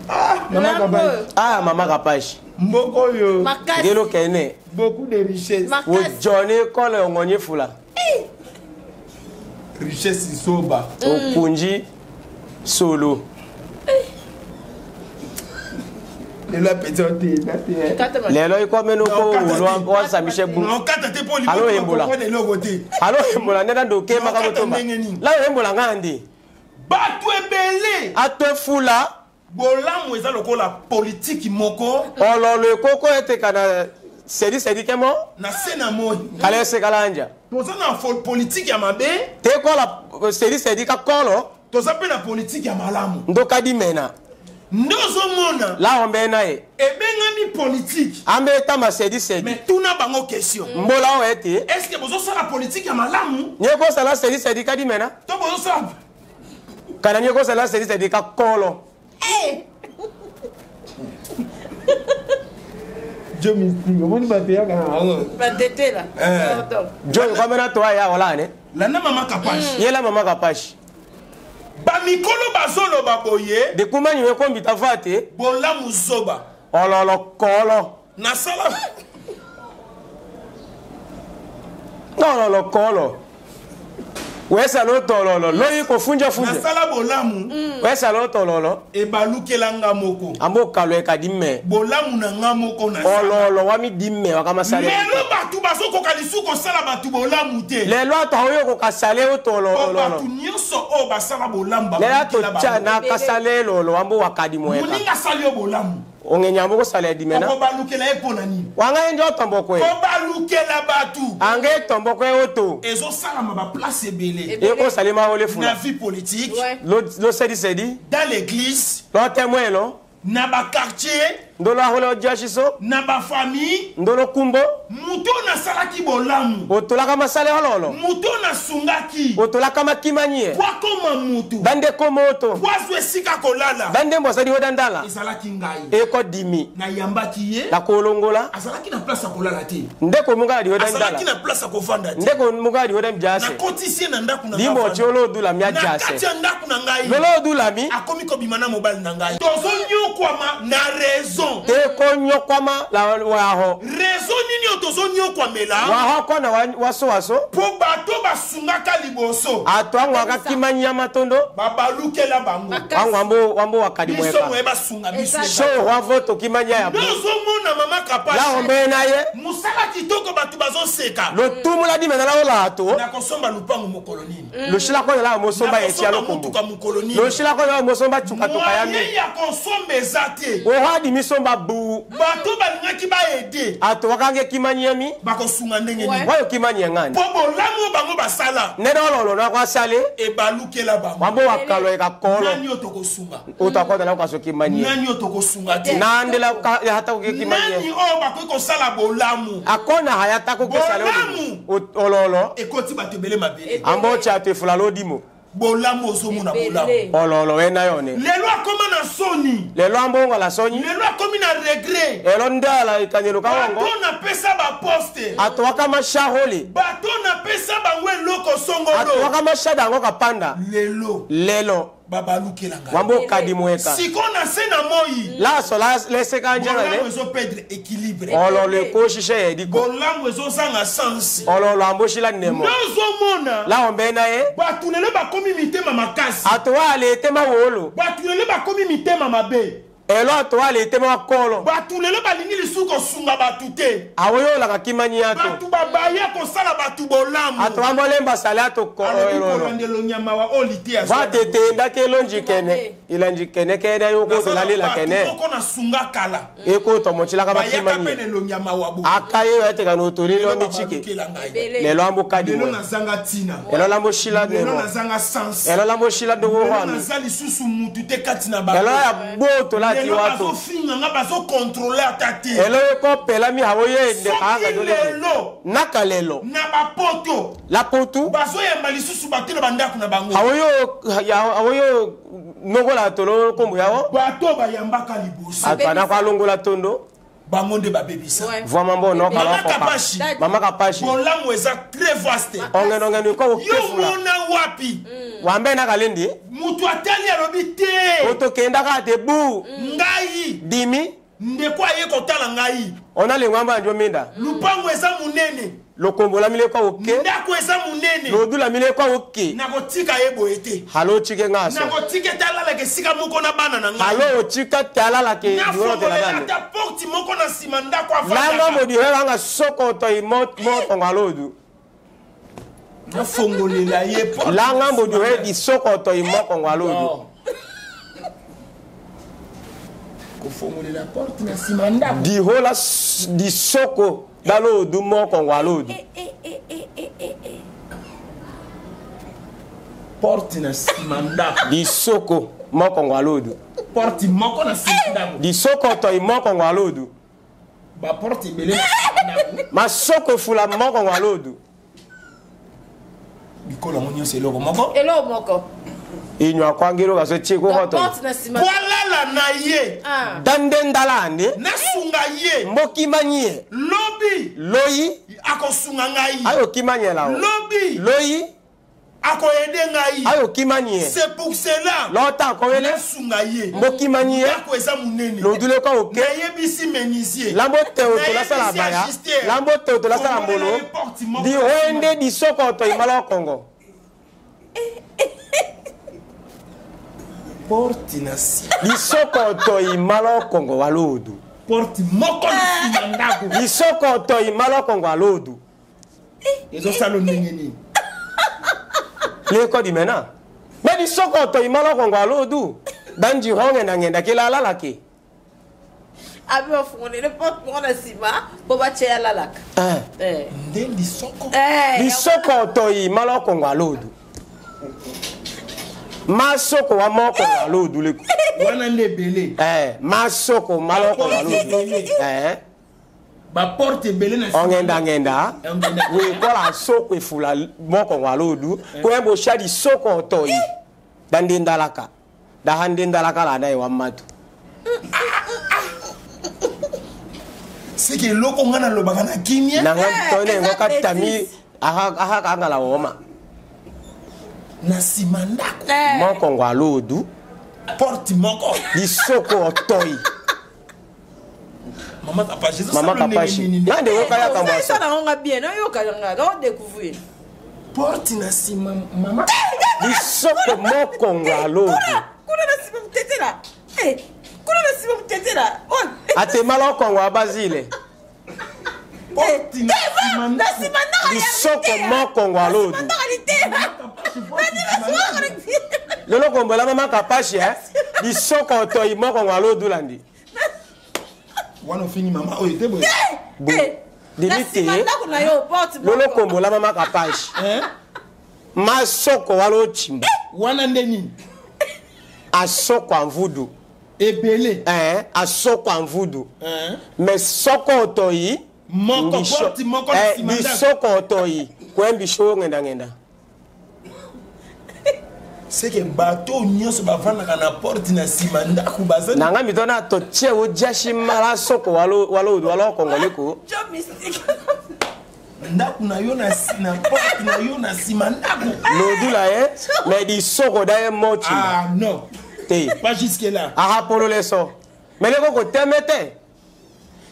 Ah, mama Kapashi. Ah, mama Kapashi. Mboko oyo. Makasi. Ngelo kene. Beaucoup de richesses. Makasi. Ojoni kole ongonye fula. Richesse isoba. Okunji solo. Lelo apeti te. Lelo ikome noko ulo wasamishe bu. Nokata te po Alo yembola. eloko te. Alo yembola nenda ndoke makamutomba. Ndenge nini? La yembola ngandi. Bato ebele. Ato fula. Bolamu eza lokola politiki moko. Ololo ekoko ete kana sedi sedi kemo. Na se na moi. Kale sekalanja. Toza na politiki ya mabe. Te kola sedi sedi ka kolo. Toza mpe na politiki ya malamu. Ndoka di mena. Nde ozomona. La ombe na ye. Ebengami politiki. Ambe tama sedi sedi. Mais tuna bango question. Mbola oyo ete. Est-ce que bozosala politiki ya malamu? Nye kosala sedi sedi ka di mena. To bozosala. Kana nye kosala sedi sedi ka kolo. Jo mystique omoni bato yaka na bango. Batetela. Eh. Pardon. Jo kwamena toa ya olane. Landa mama Kapashi. Yela mama Kapashi. Bamikolo bazoloba boye. Dekumanyi wekombita vate. Bolamu zoba. Ololo kolo. Nasala. Ololo kolo. Wesa lo tololo. Loyi kofunja funja. Nasala bolamu. Wesa lo tololo. Ebalukela nga moko. Ambo kalo ekadime. Bolamu na nga moko na. Ololo wami dime wakamasale. Lelo batu bazokoka lisusu kosala batu bolamu te. Lelo ata oyo kokasale otolo. Po batu nyonso oyo basala bolamu Lelo babalukela totya bango. na kasale lolo wambo wakadi mweka. Moninga asali yo bolamu. Ongenyambo kosala edimena. Okobalukela ye mpo na nini? Wanga enjo tombokwe. Kobalukela batu. Ange tombokwe oto. Ezosalama ba place ebele. Ekosalema ole fula. Na vie politique. Ouais. Lo lo sedi sedi. Dans l'église. Lo témoin lo. Na ba quartier. Ndolo ahole odiashiso. Na ba famille. Ndolo kumbo. Moto nasalaki bolamu. Otolaka masale ololo. Moto nasungaki. Otolaka makimanye. Po akoma moto. Bande komoto. Po azwa esika kolala. Bande mbosadi hodandala. Ezalaki ngai. Eko dimi. Nayambaki ye. Na kolongola. Azalaki na place ya kolala te. Ndeko munga di hodandala. Azalaki na place ya kovanda te. Ndeko munga di hodam jase. Nakotisi ye na ndako na ngai. Dimbo tiolo dula mia Na jase. kati ya ndako na ngai. Lolo dula mi. Akomi kobima na mobali na ngai. Tozonyokwama na raison. Teko nyokwama la waho. Raison nini oyo tozonyokwamela? Waho kona waso waso. Po bato basungaka liboso. Ato ango akakimanya matondo. Babalukela bango. Ango ambo wambo wakadi Biso mweka. moye basunga biso. So wavo tokimanya ya. Nozomona mama Kapashi. La ombe na ye. Mosala kitoko bato bazoseka. Lotumula di mena la ola ato. Nakosomba lupango mokolo nini? Loshila kona la mosomba etia Nakosomba lokombo. motuka mokolo nini? Loshila kona la mosomba chuka toka ya mi. Moyen ya kosomba eza te. Oha di misomba bu. Bato balingaki baede. Ato wakange kimanya mi. Bakosunga ndenge nini? Wayo kimanya ngani? Po bolamu oyo bango basala. Nene ololo na kwa sale. Ebalukela bango. Wambo wakalo eka kolo. Nani oyo tokosunga? Otakota na kwaso kimanya. Nani oyo tokosunga te? Nandela ka ya hata kukimanya. Nani oyo bakoki kosala bolamu? Akona hayata kukesale Bolamu. Ololo. Ekoti bato ebele mabele. Ambo cha te fula lodimo. Bolamu ozomona bolamu. Ololo wena yone. Lelo akoma na soni. Lelo ambonga la soni. Lelo akomi na regret. Elo ndala ikanyelo kawango. Bato napesa ba poste. Atwaka mashaholi. Bato napesa bango eloko songolo. Atwaka mashada yango kapanda. Lelo. Lelo. Babalukela ngai. Wambo kadimweka. Siko na se na moi. La so la leseka njana ne. Bolamu ezoperdre équilibre. Ololo ekoshishe ediko. Bolamu ezozanga sens. Ololo amboshila nemo. Nazomona. La ombe na ye. Bato lelo bakomi mitema makasi. Atwa alete mawolo. Bato lelo bakomi mitema mabe. Elo atwa alete makolo. Bato lelo balingi lisusu kosunga bato te. Awoyo laka kimani yato. Bato babaya kosala bato bolamu. Atwa molemba sale ato ko. Alobi kolandela nyama wa oyo lite ya Va tete ndake elonji kene. Ilanji kene kene yoko tolalela kene. Bato moko nasunga kala. Eko tomochilaka Bayaka bakimani. mpe na elongi ya mawa boye. Akaye yateka no tolelo Lelo michike. babalukela ngai. Lelo ambo kadi Lelo mwe. nazanga ntina. Elo lambo shila Lelo nemo. nazanga sens. Elo lambo shila dogo Lelo wami. naza lisusu mutu te kati na bango. Elo ya boto la Lelo tiwato. bazofinga nga bazokontrole ata te. Elo ekopela mi hawo ye nde kanga Soki dole. lelo Naka lelo. na bapoto La potu. bazoyamba lisusu bato na bandako na bango. Hawo yo ya hawo yo nogola tolo kombo yawo. Bato bayambaka liboso. Atwana kwa longola tondo. Bango nde babebisa. Ouais. Vraiment bon no kala Mama koka. Kapashi. Mama Kapashi. Bolamu eza très vaste. Onge nonge ni ko Yo kefula. mona wapi? Wambe na kalendi. Mutu atali alobi te. Otokenda ka debu. Ngai Dimi. ndeko aye kotala ngai. Ona lengwamba njo minda. Lupango eza monene. Lokombo la mile kwa oke. Ndako eza monene. Lodu la mile kwa oke. Nakotika ye boye te. Halo chike ngaso. Nakotika ete alalaka esika moko na bana na ngai. Halo chika te alala ke diwolo te la Nafongolela bana. ata porte moko na nsima ndako Langa afandaka. mo diwe nga soko to i mo mo tonga lodu. Nafongolela ye porte. Langa mo diwe di soko to i mo konga lodu. Non. Kofongolela porte na nsima ndako. Di hola di soko dalo du mo konga lodu. Porte na nsima ndako. Di soko mo konga lodu. Porte moko na nsima ndako. Di soko to i mo konga lodu. Baporte ebele na nsima ndako. Masoko fula mo konga lodu. Bikolo yango nyonso eloko moko. Eloko moko. Inywa kwangelo kaso tie ko Donc, hoto. porte na nsima. Po alala na ye. Ah. Dande ndala ande. Nasunga ye. Mbokimanyie. Lobi. Loyi. Akosunga ngai. Ayo kimanyela o. Lobi. Loyi. Akoyede ngai. Ayo kimanyie. C'est pour cela. Lota kowele. Nasunga ye. Mbokimanyie. Ndako eza monene. Lodule kwa oke. Nayebisi menuisier. Lambo teo tolasala baya. Lambo teo tolasala mbolo. Di wende di soko to imala Kongo. Porte na nsima. Di soko to imala Kongo walodu. Porte moko na nsima ndako. Di soko to imala Kongo walodu. Ezosala ndenge nini? Leko di mena. Me di soko to imala Kongo walodu. Danji honge na ngenda kila lalaki. Abi bafungolele porte moko na nsima mpo batya ye alalaka. Eh. Eh. Nde lisoko. Eh, Di soko to imala Kongo walodu. Masoko wa moko walodu leko. Wana nde ebele. Eh, masoko maloko walodu. Eh. Baporte ebele na nsima. Ongenda ngenda. Ongenda. Wekola soko efula moko walodu. Koyembo shadi soko toi. Dande ndalaka. Dahande ndalaka la naye wa matu. Seke eloko nga nalobaka na kimia. Nanga tone eza ngoka tami bêtise. aha aha kangala woma. Na nsima ndako. Eh. Moko walodu. Porte moko. Lisoko toi. Mama Kapashi. Mama Kapashi. Nande woka ya kamwasa. Osala yango nga bien nayoka nga naodécouvrir. Porte na nsima mama. Lisoko moko walodu. Kuna na nsima motetela. Eh, kuna na nsima motetela. Oh. Ate maloko wa bazile. Porte na nsima Na ndako. nsima ndako ya Lisoko liteya. moko walodu. Na nsima ndako ya liteya. Na nsima ndako ya liteya. Lelo kombola mama Kapashi eh. Lisoko toi moko walodu landi. Wana ofini mama oyo te boye. Bo. Eh, na nsima Limite. ndako na yo porte moko. Lolo kombola mama Kapashi. Hein? Masoko walochimba. Wana nde nini? Asoko amvudu. Ebele. Eh, asoko amvudu. Hein? Mais soko toi Moko porte moko na eh, nsima ndako. lisoko toi kwembisho ngenda ngenda. Seke bato nyonso bavandaka na porte na nsima ndako baza Nanga mitona totie ojashi mala soko walo walo walo kongoleko. Jo mystique. ndako na yo na na porte na yo na nsima ndako. Lodu la eh, mais lisoko da ye mochi. Ah non, Te. pas jusque là. Aha polo leso. Mais leko ko temete.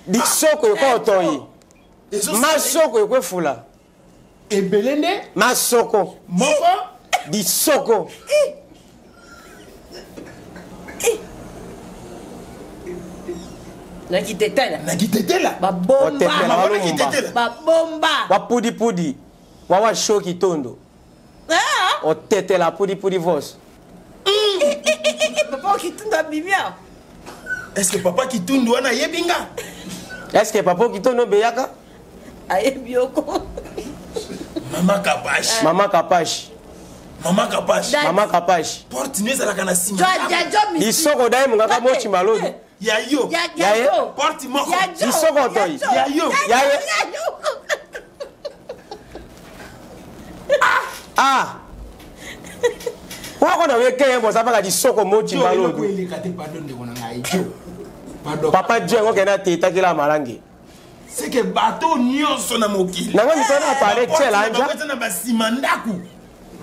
Lisoko yoko toi. Masoko yoko fula. Ebele nde Masoko. moko Lisoko. Na kitetela. na kitetela. Babomba. Otetela Mama walumba. kitetela. Babomba. Wa pudi pudi. Wa wa shoki tondo. Ah. Otetela pudi pudi vos. Eh, eh, eh, papa okitunda bimia. Est-ce que papa Kitundu wana ayebi nga? Est-ce que papa kitondo beyaka? Ayebi yoko. Mama Kapashi. Mama Kapashi. Mama Kapashi. Da- Mama Kapashi. Porte no ezalaka na nsima Jo ndako. ja jo mystique. Lisoko da ye mungaka mochi malodu. Ya yo. Ya Ya ya ye. jo. Porte moko. Ya jo. Lisoko toi. Ya yo. Ya ye. Ya yo. Ah. Wako na weke ye bosa paka lisoko mochi Jo, eloko malodu. eleka te pardon ndeko na ngai jo. Pardon. Papa Dieu ngokena teta kila malangi. Seke bato nyonso na mokili. Nanga mitona pale tchela anja. Baporte na basima ndako.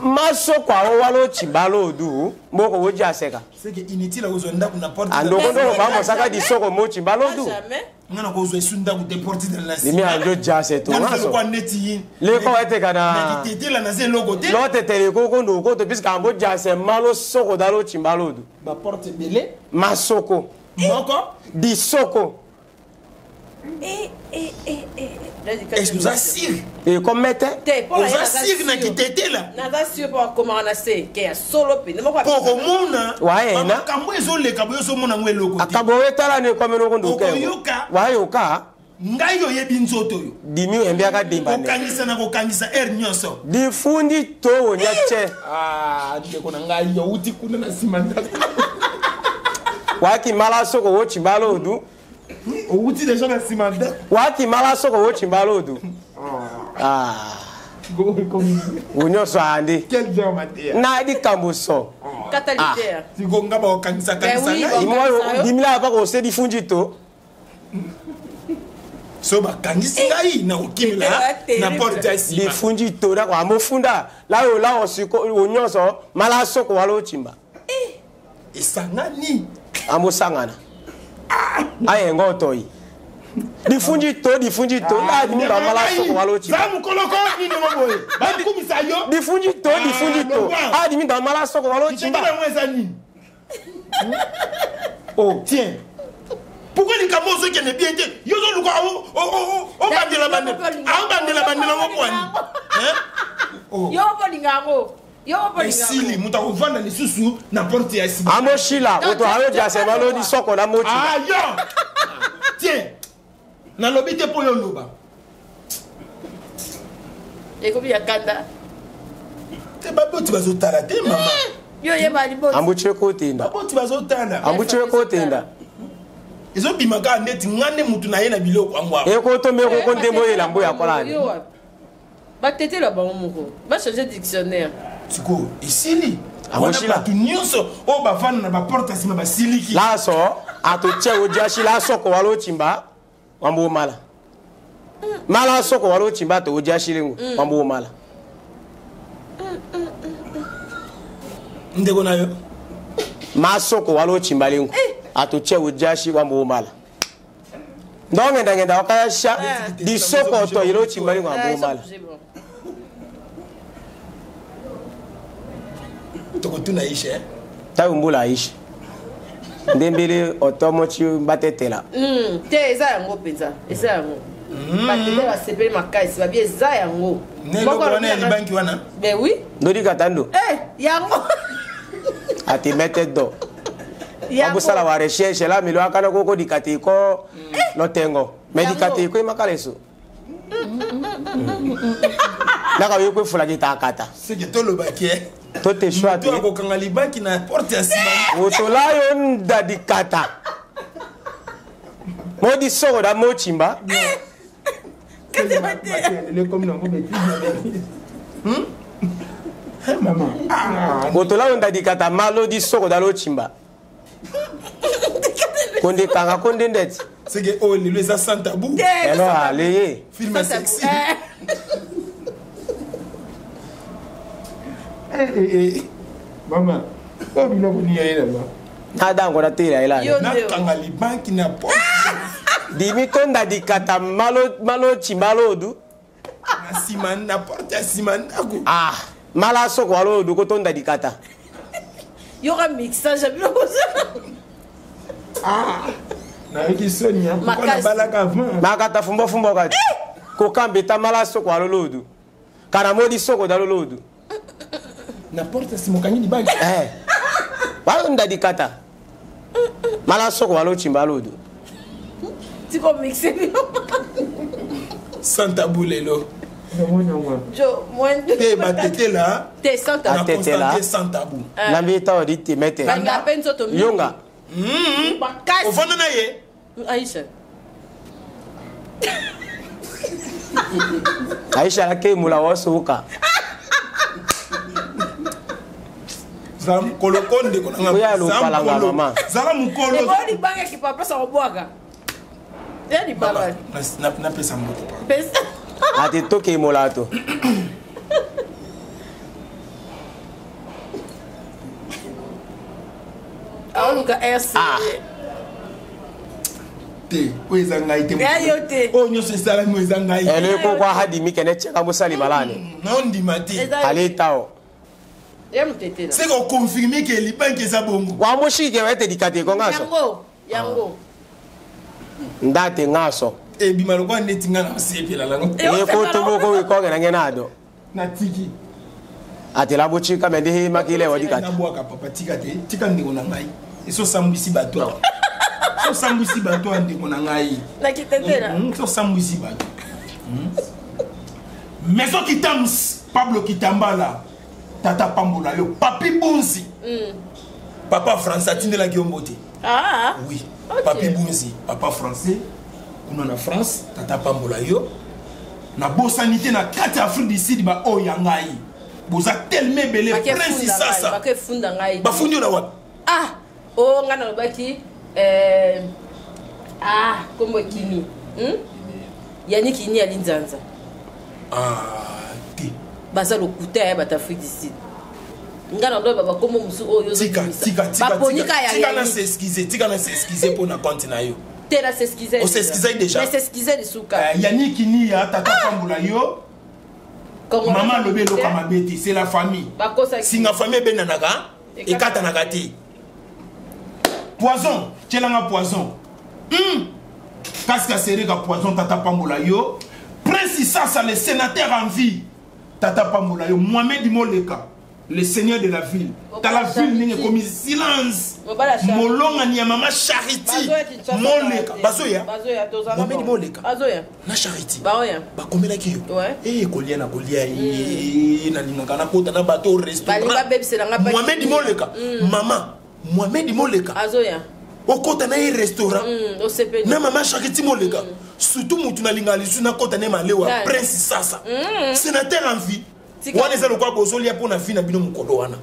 Masoko awo walo chibalodu. Moko woji aseka. Seke inutile kozwa ndako na porte. Andoko ndoko ba mosaka lisoko mochi balodu. Jamais. Nga na kozwa esu ndako te porte na nsima. Limi anjo jase to Nga ngaso. lokwa neti ye. Leko ete Na kana. kitetela naza eloko te. Lotetele koko ndoko to puisque ambo jase malo soko dalo chimbalodu. Baporte ebele. Masoko. Moko. Disoko. Eh eh eh eh. Est-ce que oza sire? E komete. Te mpo na ye Oza naza sire na sûr. kitetela. Naza sûr mpo akomaka na se ke ya solo pene moko mpo komona Waena. makambo ezoleka boye ozomona yango eloko te Akabo wetala ne komeno ko ndoke. Okoyoka. Wayoka. Ngai oyebi nzoto oyo. Dimi embiaka dimbane. Kokangisa na kokangisa aire nyonso. Difundi to wonya che. Ah, ndeko na ngai outi kuna na nsima ndako. Waki mala soko wo chimbalodu. Outi deja na nsima ndako. Waki mala soko wo chimbalodu. Ah. Wonyoso ande. Quel genre mateya. Na likambo so. Kata liteya. Siko nga bakokangisa kangisa Ben oui, ngai. bon. Imwa dimila apa ko se difunji to. So bakangisi ngai nakokimela na porte ya nsima. Difunji to da ko amofunda. La yo la osiko onyonso mala soko wala ochimba. Esangani. Amosangana. Aye ngotoyi. Difunji to difunji to la dimi ba mala soko wala ochimba. Za mokoloko nini mo boye bakumisa yo. Difunji to difunji to. Ah, A dimi ba mala soko wala ochimba. Kitengela yango eza nini? Oh, tiens. Pourquoi likambo ozokende bien te? Yo ozoluka obandela bandela. Aobandela bandela ngo kwani? Hein? Oh. Yo olinga yango. Yo olinga Esili yango. moto akovanda lisusu na porte ya nsima. Amoshila oto ayo jase malo di soko na mochimba. Ah, yo! Tiens. Nalobi te mpo yo oloba. Ekomi ya kanda. Te baboti bazotala te mama. Yo oyeba liboti. Ambuche kotenda. Baboti bazotala. Ambuche kotenda. Ezobima kaka ndeti nga nde motu na ye na biloko yango awa. Ekotombe koko ndembo elambo ya kolani. Yo wapi? Batetela bango moko. Bachange dictionnaire. Sikoyo esili. Wana Amoshila. bato nyonso oyo bavanda na baporte ya nsima basiliki. Laso atotie ojashi la soko wala ochimba wambo mala. Mala soko wala ochimba to ojashi lengo wambo mala. Ndeko na yo. Masoko wala ochimba lengo atotie ojashi wambo mala. Ndongenda ngenda wakayasha di soko to ilo ochimba lengo wambo mala. Tokotuna ishe. Tayo mbula aishi. Ndembele otomochi batetela. Te eza yango mpenza eza yango batete basepeli makasi babi eza yango. Ne eloko wana ya libanki wana. Ben oui. Ndodi katando Eh, yango. atimete do. Yango. Abusala wa recherche la milo akana koko dikate ko lotengo. Me Yango. dikate ko imakaleso. Naka yo ko fula kita akata. Seke tolobaki e. Tote shwa Moto te. akokanga libanki na porte ya nsima. Otola yo nda dikata. Modi soko da mochimba. Otola yo nda dikata malo di soko da lochimba. Konde kanga konde ndeti. Seke oyo lelo eza sans tabou. Te, Elo aleye. Film ya sexy. Eh, Mama, oyo biloko nini ya ye Na dango na tela ela. Yo nde. Nakanga libanki na porte Dimi tonda dikata malo malo chimba lodu. na nsima na porte ya nsima ndako. Ah, mala soko alodu ko tonda dikata. Yoka mixage ya biloko. Nayoki soni ya pourquoi Makasi. nabalaka avant. Makata fumbo fumbo kati. Kokambe ta mala soko alolodu. Kana modi soko dalolodu. Na porte ya nsima okangi libanki. Eh. Balonda dikata. Mala soko alochimba alodu. Tiko mixe biloko. Sans tabou lelo. Jo, moins Te batetela. Te sans tabou. Na Batetela. constaté sans tabou. Nambi ta odi te mete. Balinga mpe nzoto mingi. Yonga. Makasi. Ofanda na ye. Aisha. Aisha la ke mula wasoka. Zala mokolo ko ndeko na nga. Oya Zala lopalanga, mokolo. mama. Zala mokolo. Eboni libanga ekipa place akobwaka. Ya libanga. Napesa mbote pa. Pesa. Ate toke mula to. Aoluka RC. Ah. Te oyo eza ngai te. Ya yo te. Oyo nyonso esalami oyo eza ngai. Elo ko kwa hadi mikene cheka musali malane. Naondima te. Eza yo Ale te. tao. Ya motetela. Seke oconfirme ke libanki eza bongo. Wa moshike wete dikate ko ngaso. Yango. Yango. Ndate ngaso. Ebima lokola neti nga na osepela nango. Eh, E ko tombo ko ko ngena ngenado. Natiki. Ate la bochika mende he makile wadikata. Nabwaka papa tika te tika ndeko na ngai. Esosambwisi bato awa. Esosambwisi bato awa ndeko na ngai. Na kitetela. Esosambwisi bato. Maison Kitams, Pablo Kitambala, Tata Pambola yo, Papi Bunzi. Papa français atindelaki yo mbote. Ah. Oui. Ok. Papi Bunzi, papa français, kuna na France, Tata Pambola yo. Nabosani te na kati ya Afrique du Sud ba oyo ya ngai. Boza tellement ebele. Prince Sasa. Bakefunda ngai. Bafundi yo na wapi? Ah, oh ngai nalobaki eh, ah kombo ekimi. Yannick Ini ya Linzanza. Ah, te. Baza lokuta ya bato Afrique du Sud. Nga na ndoba bakombo mosusu oyo tika tika tika baponika ya tika na s'excuser, tika na s'excuser mpo na compte na yo. Te na s'excuser. O s'excuser déjà. Na s'excuser lisuka. Yannick Ini ya tata pambola yo. Mama alobi eloko ya mabe te, c'est la famille. Singa famille ebendanaka ekatanaka te. Poison, tielanga poison. Kasika sereka poison tata pambola yo. Prince Sasa le sénateur en vie. Tata pambola yo. Mohamed Moleka le seigneur de la ville. Tala ville ninge komi silence. Molonga ni ya mama Charity. Moleka bazoya. Mohamed Moleka. Bazoya. Na Charity. Baoya. Bakomelaki yo. Eh kolia na kolia na lingaka na kota na bateau restaurant. Balinga bebisela nga Mohamed Moleka. Mama Mohamed Moleka. Azoya. Okota na ye restaurant. Osepeli. Na mama Charity Moleka. Surtout mutu na linga lisu na kota na malewa Prince Sasa. Sénateur en vie. Wana eza lokwa bozolia mpo na vie na bino mokolo wana.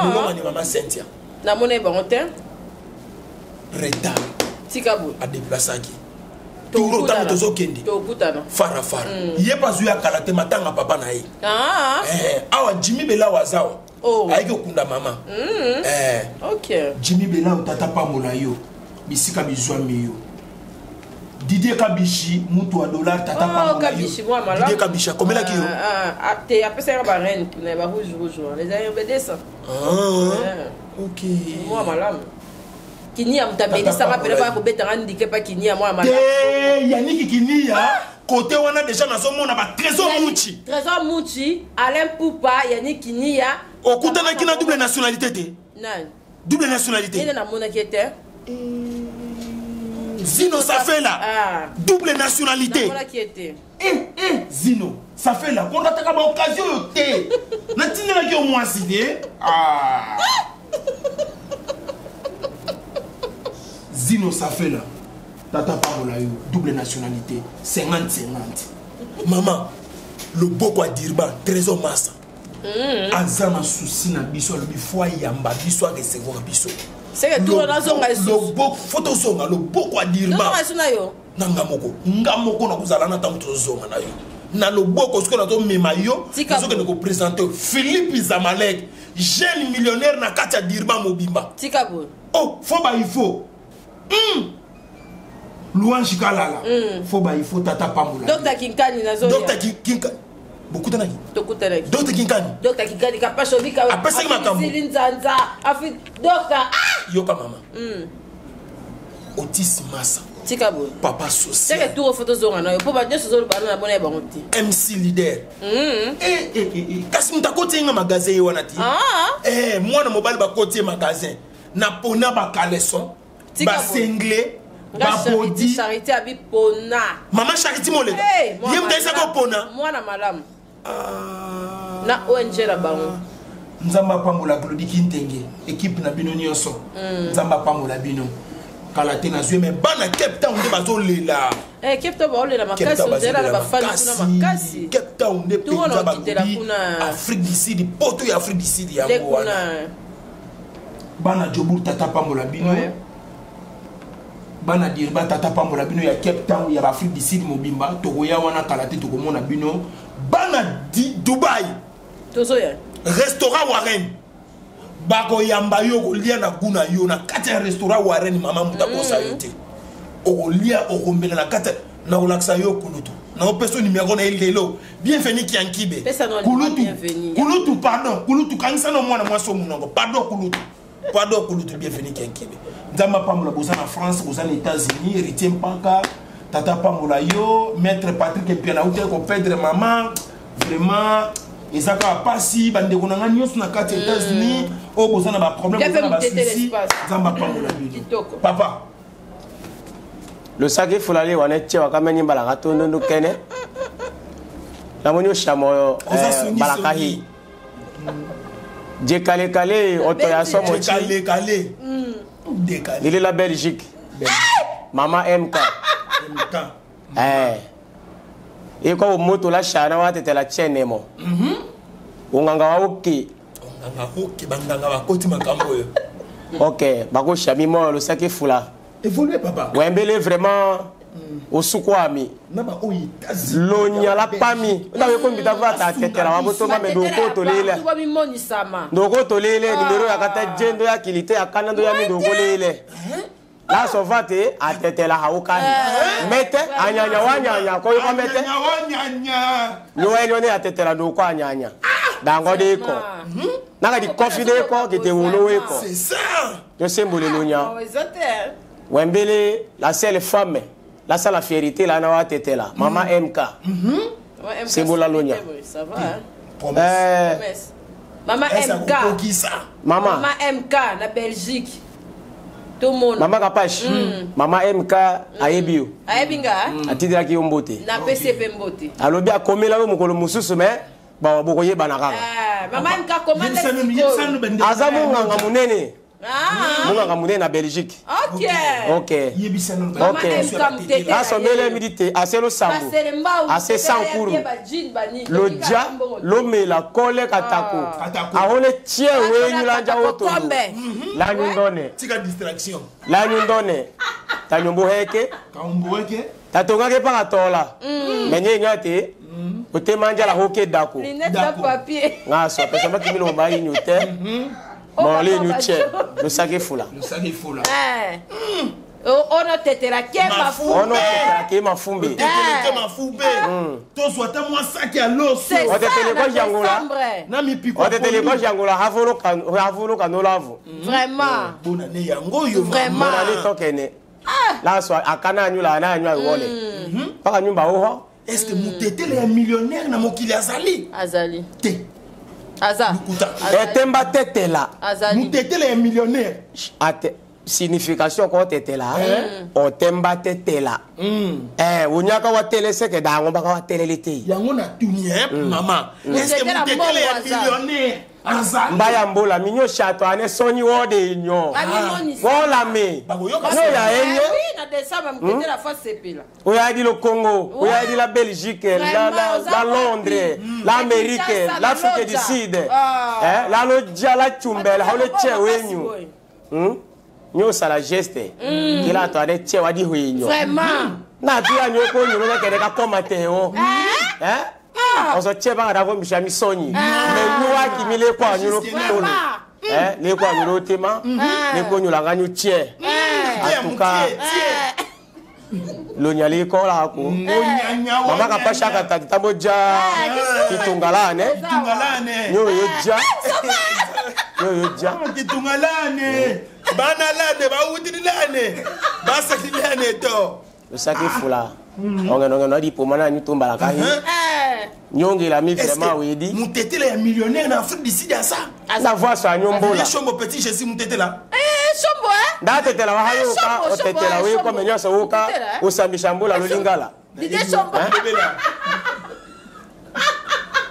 Molonga ni mama Cynthia. Namona ye bango te. Retard. Tika boye. Adeplasaki. Turo ntango tozokende. Tokutana. Fara fara. Ye mpe azwi akala te matanga papa na ye. Awa Jimmy Belawa azawa. Ayaki kokunda mama. Jimmy Belawa tata pambola yo. Bisika bizwami yo. Didier Kabishi, mutu wa dollar tata pambola yo. Didier Kabishi akomelaki yo. Te apesaka ba reine kuna ba rouge rouge wana. Ezali yo bedesa. OK. Mwa malamu. Kinia mutamelisanga pele ba kobetanga ndike pa kinia mwa malamu. Te Yannick Kinia côté wana déjà nazomona ba Trésor Muchi. Trésor Muchi, Alain Poupa, Yannick Kinia. Okutanaki na double nationalité te. Nani? Double nationalité. Ene namonaki ete. Zino Safela. Double nationalité. Namonaki ete. Zino Safela, kondataka ba occasion yo te. Natindelaki yo mwasi te. Zino Safela. Tata pambola yo, double nationalité, 50-50. Maman, loboko ya Durban, Trésor Massa. Aza na souci na biso, alobi fo ayamba biso, a recevoir biso. C'est que tout le monde zonga lisusu. Loboko, fo tozonga, loboko ya Durban. Tozonga lisusu na yo. Na nga moko, nga moko na kozala na ntango tozonga na yo. Na loboko, soki nazomema yo, nazokende koprésenter Philippe Zamalek, jeune millionnaire na kati ya Durban mobimba. Tika boye. Oh, fo ba il faut. Louange Kalala. Fo ba il faut tata pambola. Docteur Kinkani nazo. Docteur Kinkani. Bokutanaki. Tokutanaki. Docteur Kinkani. Docteur Kinkani kapasho bika. Apesaki makambo. Zili nzanza. Afi docteur. Yoka mama. Otis Massa. Tika boye. Papa social. Seke tour photo zonga na yo. Po ba nyonso zolo bana na bona ya bango te. MC leader. Kasi mutu akoti ye nga magasin ye wana ti. Mwana mobali bakoti ye magasin. Na pona ba caleçon, ba singlet, ba body. Charité abi pona. Maman Charité Moleka. Ye mutu ayesaka opona. Mwana malamu. Na ONG na bango. Nzamba pambola Glody Kintenge, équipe na bino nyonso. Nzamba pambola bino. Kala te na zwe mais bana Cape Town nde bazolela. Cape Town baolela makasi, ozela na bafani kuna makasi. Cape Town nde Tout wana penza okitela balobi kuna. Afrique du Sud, poto ya Afrique du Sud yango Nde kuna. wana. Bana Joburg tata pambola bino. Bana Durban tata pambola bino ya Cape Town ya Afrique du Sud mobimba tokoya wana kala te tokomona bino. Bana Dubai. Tozoya. Restaurant Warren. Bakoyamba yo kolia na guna yo na kati ya restaurant Warren mama muta kosa yo te. Okolia okombela na kati na kolakisa yo kulutu. Na opeso numéro na lelo. Bienvenue Kiankibe. Pesa no Kulutu. bienvenue. Kulutu pardon, kulutu kanisa no mwana mwasi munongo. Pardon kulutu. Pardon kulutu bienvenue Kiankibe. Nzamba pambola boza na France, boza na États-Unis, héritier Mpaka, tata pambola yo, maître Patrick Epiana ute ko perdre maman. Vraiment ezaka pasi bandeko na nga nyonso na kati ya États-Unis, oyo boza na ba problème, Bien boza na ba fait, mutete soucis. l'espace. Nzamba pambola bino. Kitoko. Papa. Losaki fulali wana tsewa kameni mbalaka tondo kene. Namoni oshamo, Oza songi mbalaka hi. songi. Djekale kale, oto ya somo chi. Djekale kale. Décalé. Il est la Belgique. Maman MK. MK. Et quand au moto la chana wa tete la chaîne mo. Onganga wa oke. Onganga oke, banganga bakoti makambo oyo. Ok, bakoshami moyo losaki fula. Évolue papa. Wembele vraiment osukwami. Na ba oyo États-Unis. Lonya la pami. Ndawe kombita vata tetela wa botoma me doko tolele. Partout bamimonisama. Ndoko tolele numéro ya kata jendo ya kilite ya kana ndo ya mi doko lele. La sovate atetela haukani. Mete anyanya wanyanya ko yuko mete. Anyanya wanyanya. Yoelyo ne atetela ndoko anyanya. Dango deko. Naka di kofi deko kite wulo weko. C'est ça. Yo sembole lonya. Oh, eza te. Wembele la seule femme la sala fierté la na watetela mama MK. Ouais, MK, Sembola Lonya. Ça va, hein? Promesse. Promesse. Mama Est-ce MK. akokokisa? Mama Mama MK na Belgique. Tomona. Mama Kapash. Mama MK ayebi yo. Ayebi nga? Atidelaki yo mbote. Napesi ye mpe mbote. Alobi akomela yo mokolo mosusu me bawa bokoyebana kaka. Ah, Mama MK komanda Yebisa nanu, yebisa nanu sikoyo. bandeko. Aza monganga monene. Ah, Monganga monene na Belgique. ok. Ok. Yebisa nanu Mama Ok. MK mutete. Asomele midi te ase losambo. Basele mbau. Ase sankuru. Loja Loja lomela kole katako. Katako. Ahole tie wenyulanja otondo. Kombe. Lanyundone. Tika distraction. Lanyundone. Tanyombo heke. Kaumbu weke. Tatongaki mpa katola. Me nye nya te. Otema njala hoke dako. Lunette na D'accord. papier. Nga so pesa maki milo mba inyu te. Mole inyu che. Losaki fula. Losaki fula. Eh. Ono tetela ke Mafu. mafu. Ono tetela ke mafumbe. Oteteleke mafube. Tozwa ata mwa saki ya loso. C'est ça, Otetele na ko jangola. décembre. Na mipiko. Otetele ko jangola havolo kan havolo kanolavu. Vraiment. Bonane yango oyo. Vraiment. mama. Mona ni tokene. La so akana anyula na anywa iwole. Paka nyumba oho. Est-ce que mutetele ya millionnaire na mokili azali? Azali. Te. Aza. Lukuta. Etemba tetela. Azali. Mutetele ya millionnaire. Ate signification ko tetela. Otemba tetela. Eh unyaka wa tele seke dango baka wa tele lete. Yango na tuni hein, mama. Est-ce que Mutetele mutetele ya mbongo aza. millionnaire azali? Mbaya mbola minyo shato ane sonyi wode inyo. Bamimonisa. Wola me. Bakoyoka Yo ya Eh enye. oui, na décembre mutetela fa sepela. Oyadi le Congo, Ouais. oyadi la Belgique, la, Vraiment, la, oza la wapi? Londres, l'Amérique, Kinshasa, l'Afrique du la Sud. Ah. Eh, la loja la chumbela, hole che wenyu. Boye. Nyo sala geste. Kila to ade che wadi hwenyo. Vraiment. Na tu ya nyo ko nyo na kere ka koma te o. Eh? Oso che ba ga misha mi sonyi. Me nyo wa ki mi le kwa nyo lo tolo. Eh, le kwa nyo lo tema. Le ko nyo la ga nyo che. En tout cas, lonya le ko la ko. Onyanya Mama kapasha kata kitambo ja kitungalane. Kitungalane. Nyo yo ja. Nyo yo ja. Kitungalane. Bana lane, bawutili lane. Basaki lane to. Losaki fula. Onge nonge no di pomana nyu tumbala kahi. Eh. Nyongela mi Est-ce vraiment que wedi. mutetele ya millionnaire na Afrique du Sud aza? Na voix so anyombola. Ye shombo petit Jésus mutetela. Eh, sombo eh. Ndatetela wa hayoka, Shombo, shombo, otetela eh, we shombo. ko menyoso woka, Otetela, eh. osambisha mbola lolingala. Didier Sombo. Bebela.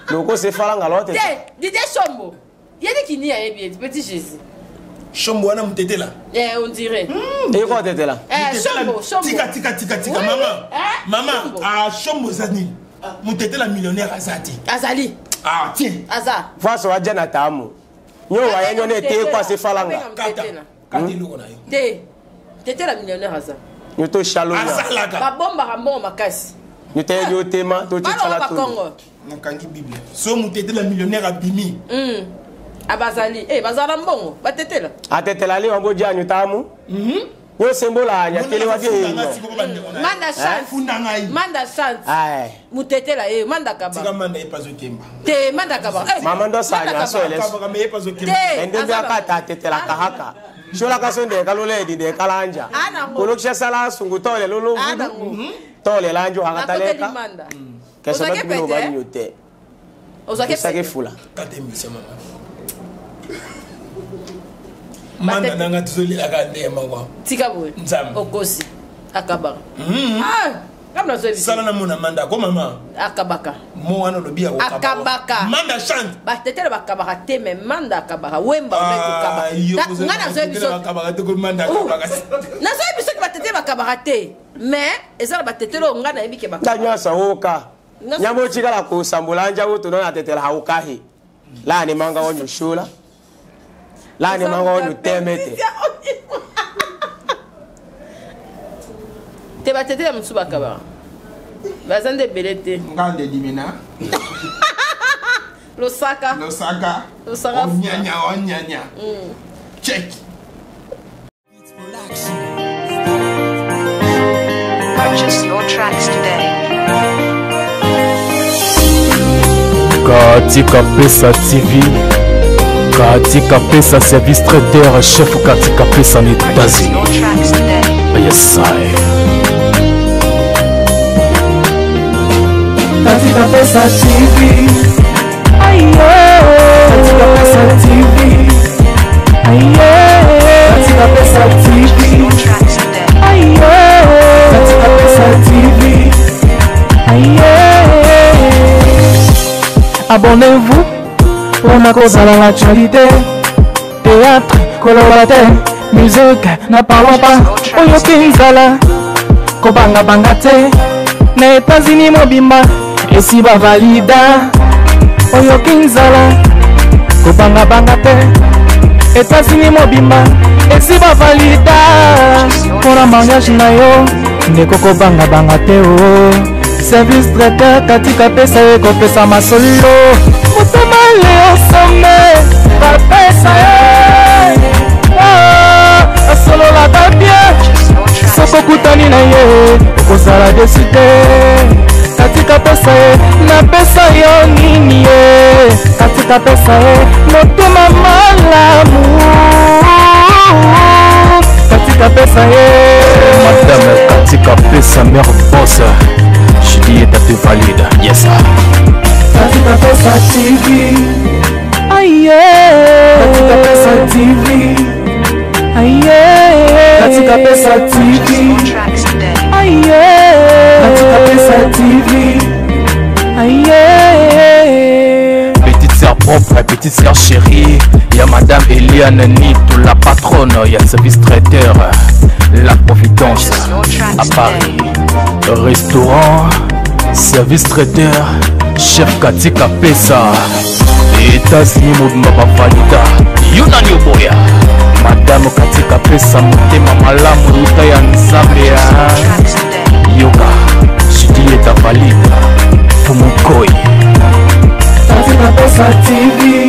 Loko se falanga lo tetela. Te, Didier Sombo. Yedi kini ayebi ye, petit Jésus. Shombo wana mutetela. Eh, on dirait. E ko tetela. Eh, Mutetela- Sombo, Sombo. Tika tika tika tika Oui, mama. oui. Eh, Mama, Shombo. ah shombo za nini? Mutetela millionnaire aza te. Azali. Ah tiens. Aza. Voix so aja na tamu. Nyo wa yenyo ne te kwa se falanga. Kata. Kata eloko na yo. Te. Tetela millionnaire aza. Nyo to shalonya. Azalaka. Babombaka mbongo makasi. Nyo te nyo tema to Balongo titala to. bakongo. Nakangi Bible. So mutetela millionnaire abimi. Abazali. Eh, bazala mbongo. Batetela. Atetela le wambo ja nyo tamu. Nyo sembola anya tele wa de Funda yenyo. ngai sikoyo bandeko na ye. Manda chance. Funda ngai. Manda chance. Ai. Mutetela ye, manda Tika kaba. manda ye pazo kemba. Te, manda kaba. Eh, Mama ndo manda sanya kaba. so ele. Kabaka me ye pazo kemba. Te. Endembe aza akata atetela kahaka. Shola kasonde kalole di de kalanja. Ana ngo. Kolokisha sala sungu tole lolo Ana vudu. ngo. Tole lanjo Nakoteli hakataleka. manda. Keso Ozwaki batu bino pete, ba eh? nyo te. Ozwaki Osaki pete. fula. Kata émission mama. Manda nanga tozolelaka ndema kwa. Tika boye. Nzambe. Okosi. Akabaka. Ah, kama nazoyebi. Sala na mona manda ko mama. Akabaka. Mo wana olobi ya kokaba. Akabaka. Manda chante. Batetela bakabaka te me manda akabaka wemba olai kokaba. Nga nazoyebi so Akabaka te ko manda akabaka. nazoyebi soki batetele bakabaka te mais eza na batetele oyo nga nayebi ke Nda bakabaka. nyonso woka. Nyonso- Nyambo chikala kusambola anja woto no atetela haukahi. La ne manga onyo shula. La ne manga onyo temete. Te batete ya mosusu bakabaka baza nde ebele te. Nga nde dimina. Losaka. Losaka. Losaka. Onyanya onyanya. Check. Purchase your tracks today. Katika Pesa TV, Katika Pesa service traiteur, chef Katika Pesa na Purchase États-Unis. your tracks today. Yes, I. Katika Pesa TV. Katika Pesa TV. Katika Pesa Purchase TV. your tracks today. Katika Pesa TV. Abonnez-vous mpona kozala na actualité, théâtre koloba te, musique na parlons pas. Oyoki nzala, kobangabanga te, na Etats-Unis mobimba esi bavalida. Oyoki nzala, kobangabanga te, Etats-Unis mobimba esi bavalida. Mpona mariage na yo, ndeko, kobangabanga te o service traiteur Katika Pesa ye kopesa masolo. Motema leosome bapesa ye. Ah, asololaka bien. Purchase your tracks Soki today. okutani na ye, okozala déçu te. Katika Pesa ye, napesa yo nini ye? Katika Pesa ye, motema malamu. Katika Pesa ye. Madame Katika Pesa, mère boss. Juliette te valide. Yes, sir. Katika Pesa TV. Aye. Katika Pesa TV. Aye. Katika Pesa Purchase TV. your tracks today. Aye. Katika Pesa TV. Aye. Petite sœur propre, petite sœur chérie. Il y a Madame Eliane Nito, la patronne. Il y a service traiteur, La Providence, Purchase your à tracks Paris. today. Restaurant, service traiteur, chef Katika Pesa. États-Unis, mobimba bavalida. Yo nani oboya? Madame Katika Pesa, motema malamu euta ya Nzambe Purchase ya. your tracks today. Yoka, Juliette valide. Fumukoi. Katika Pesa TV.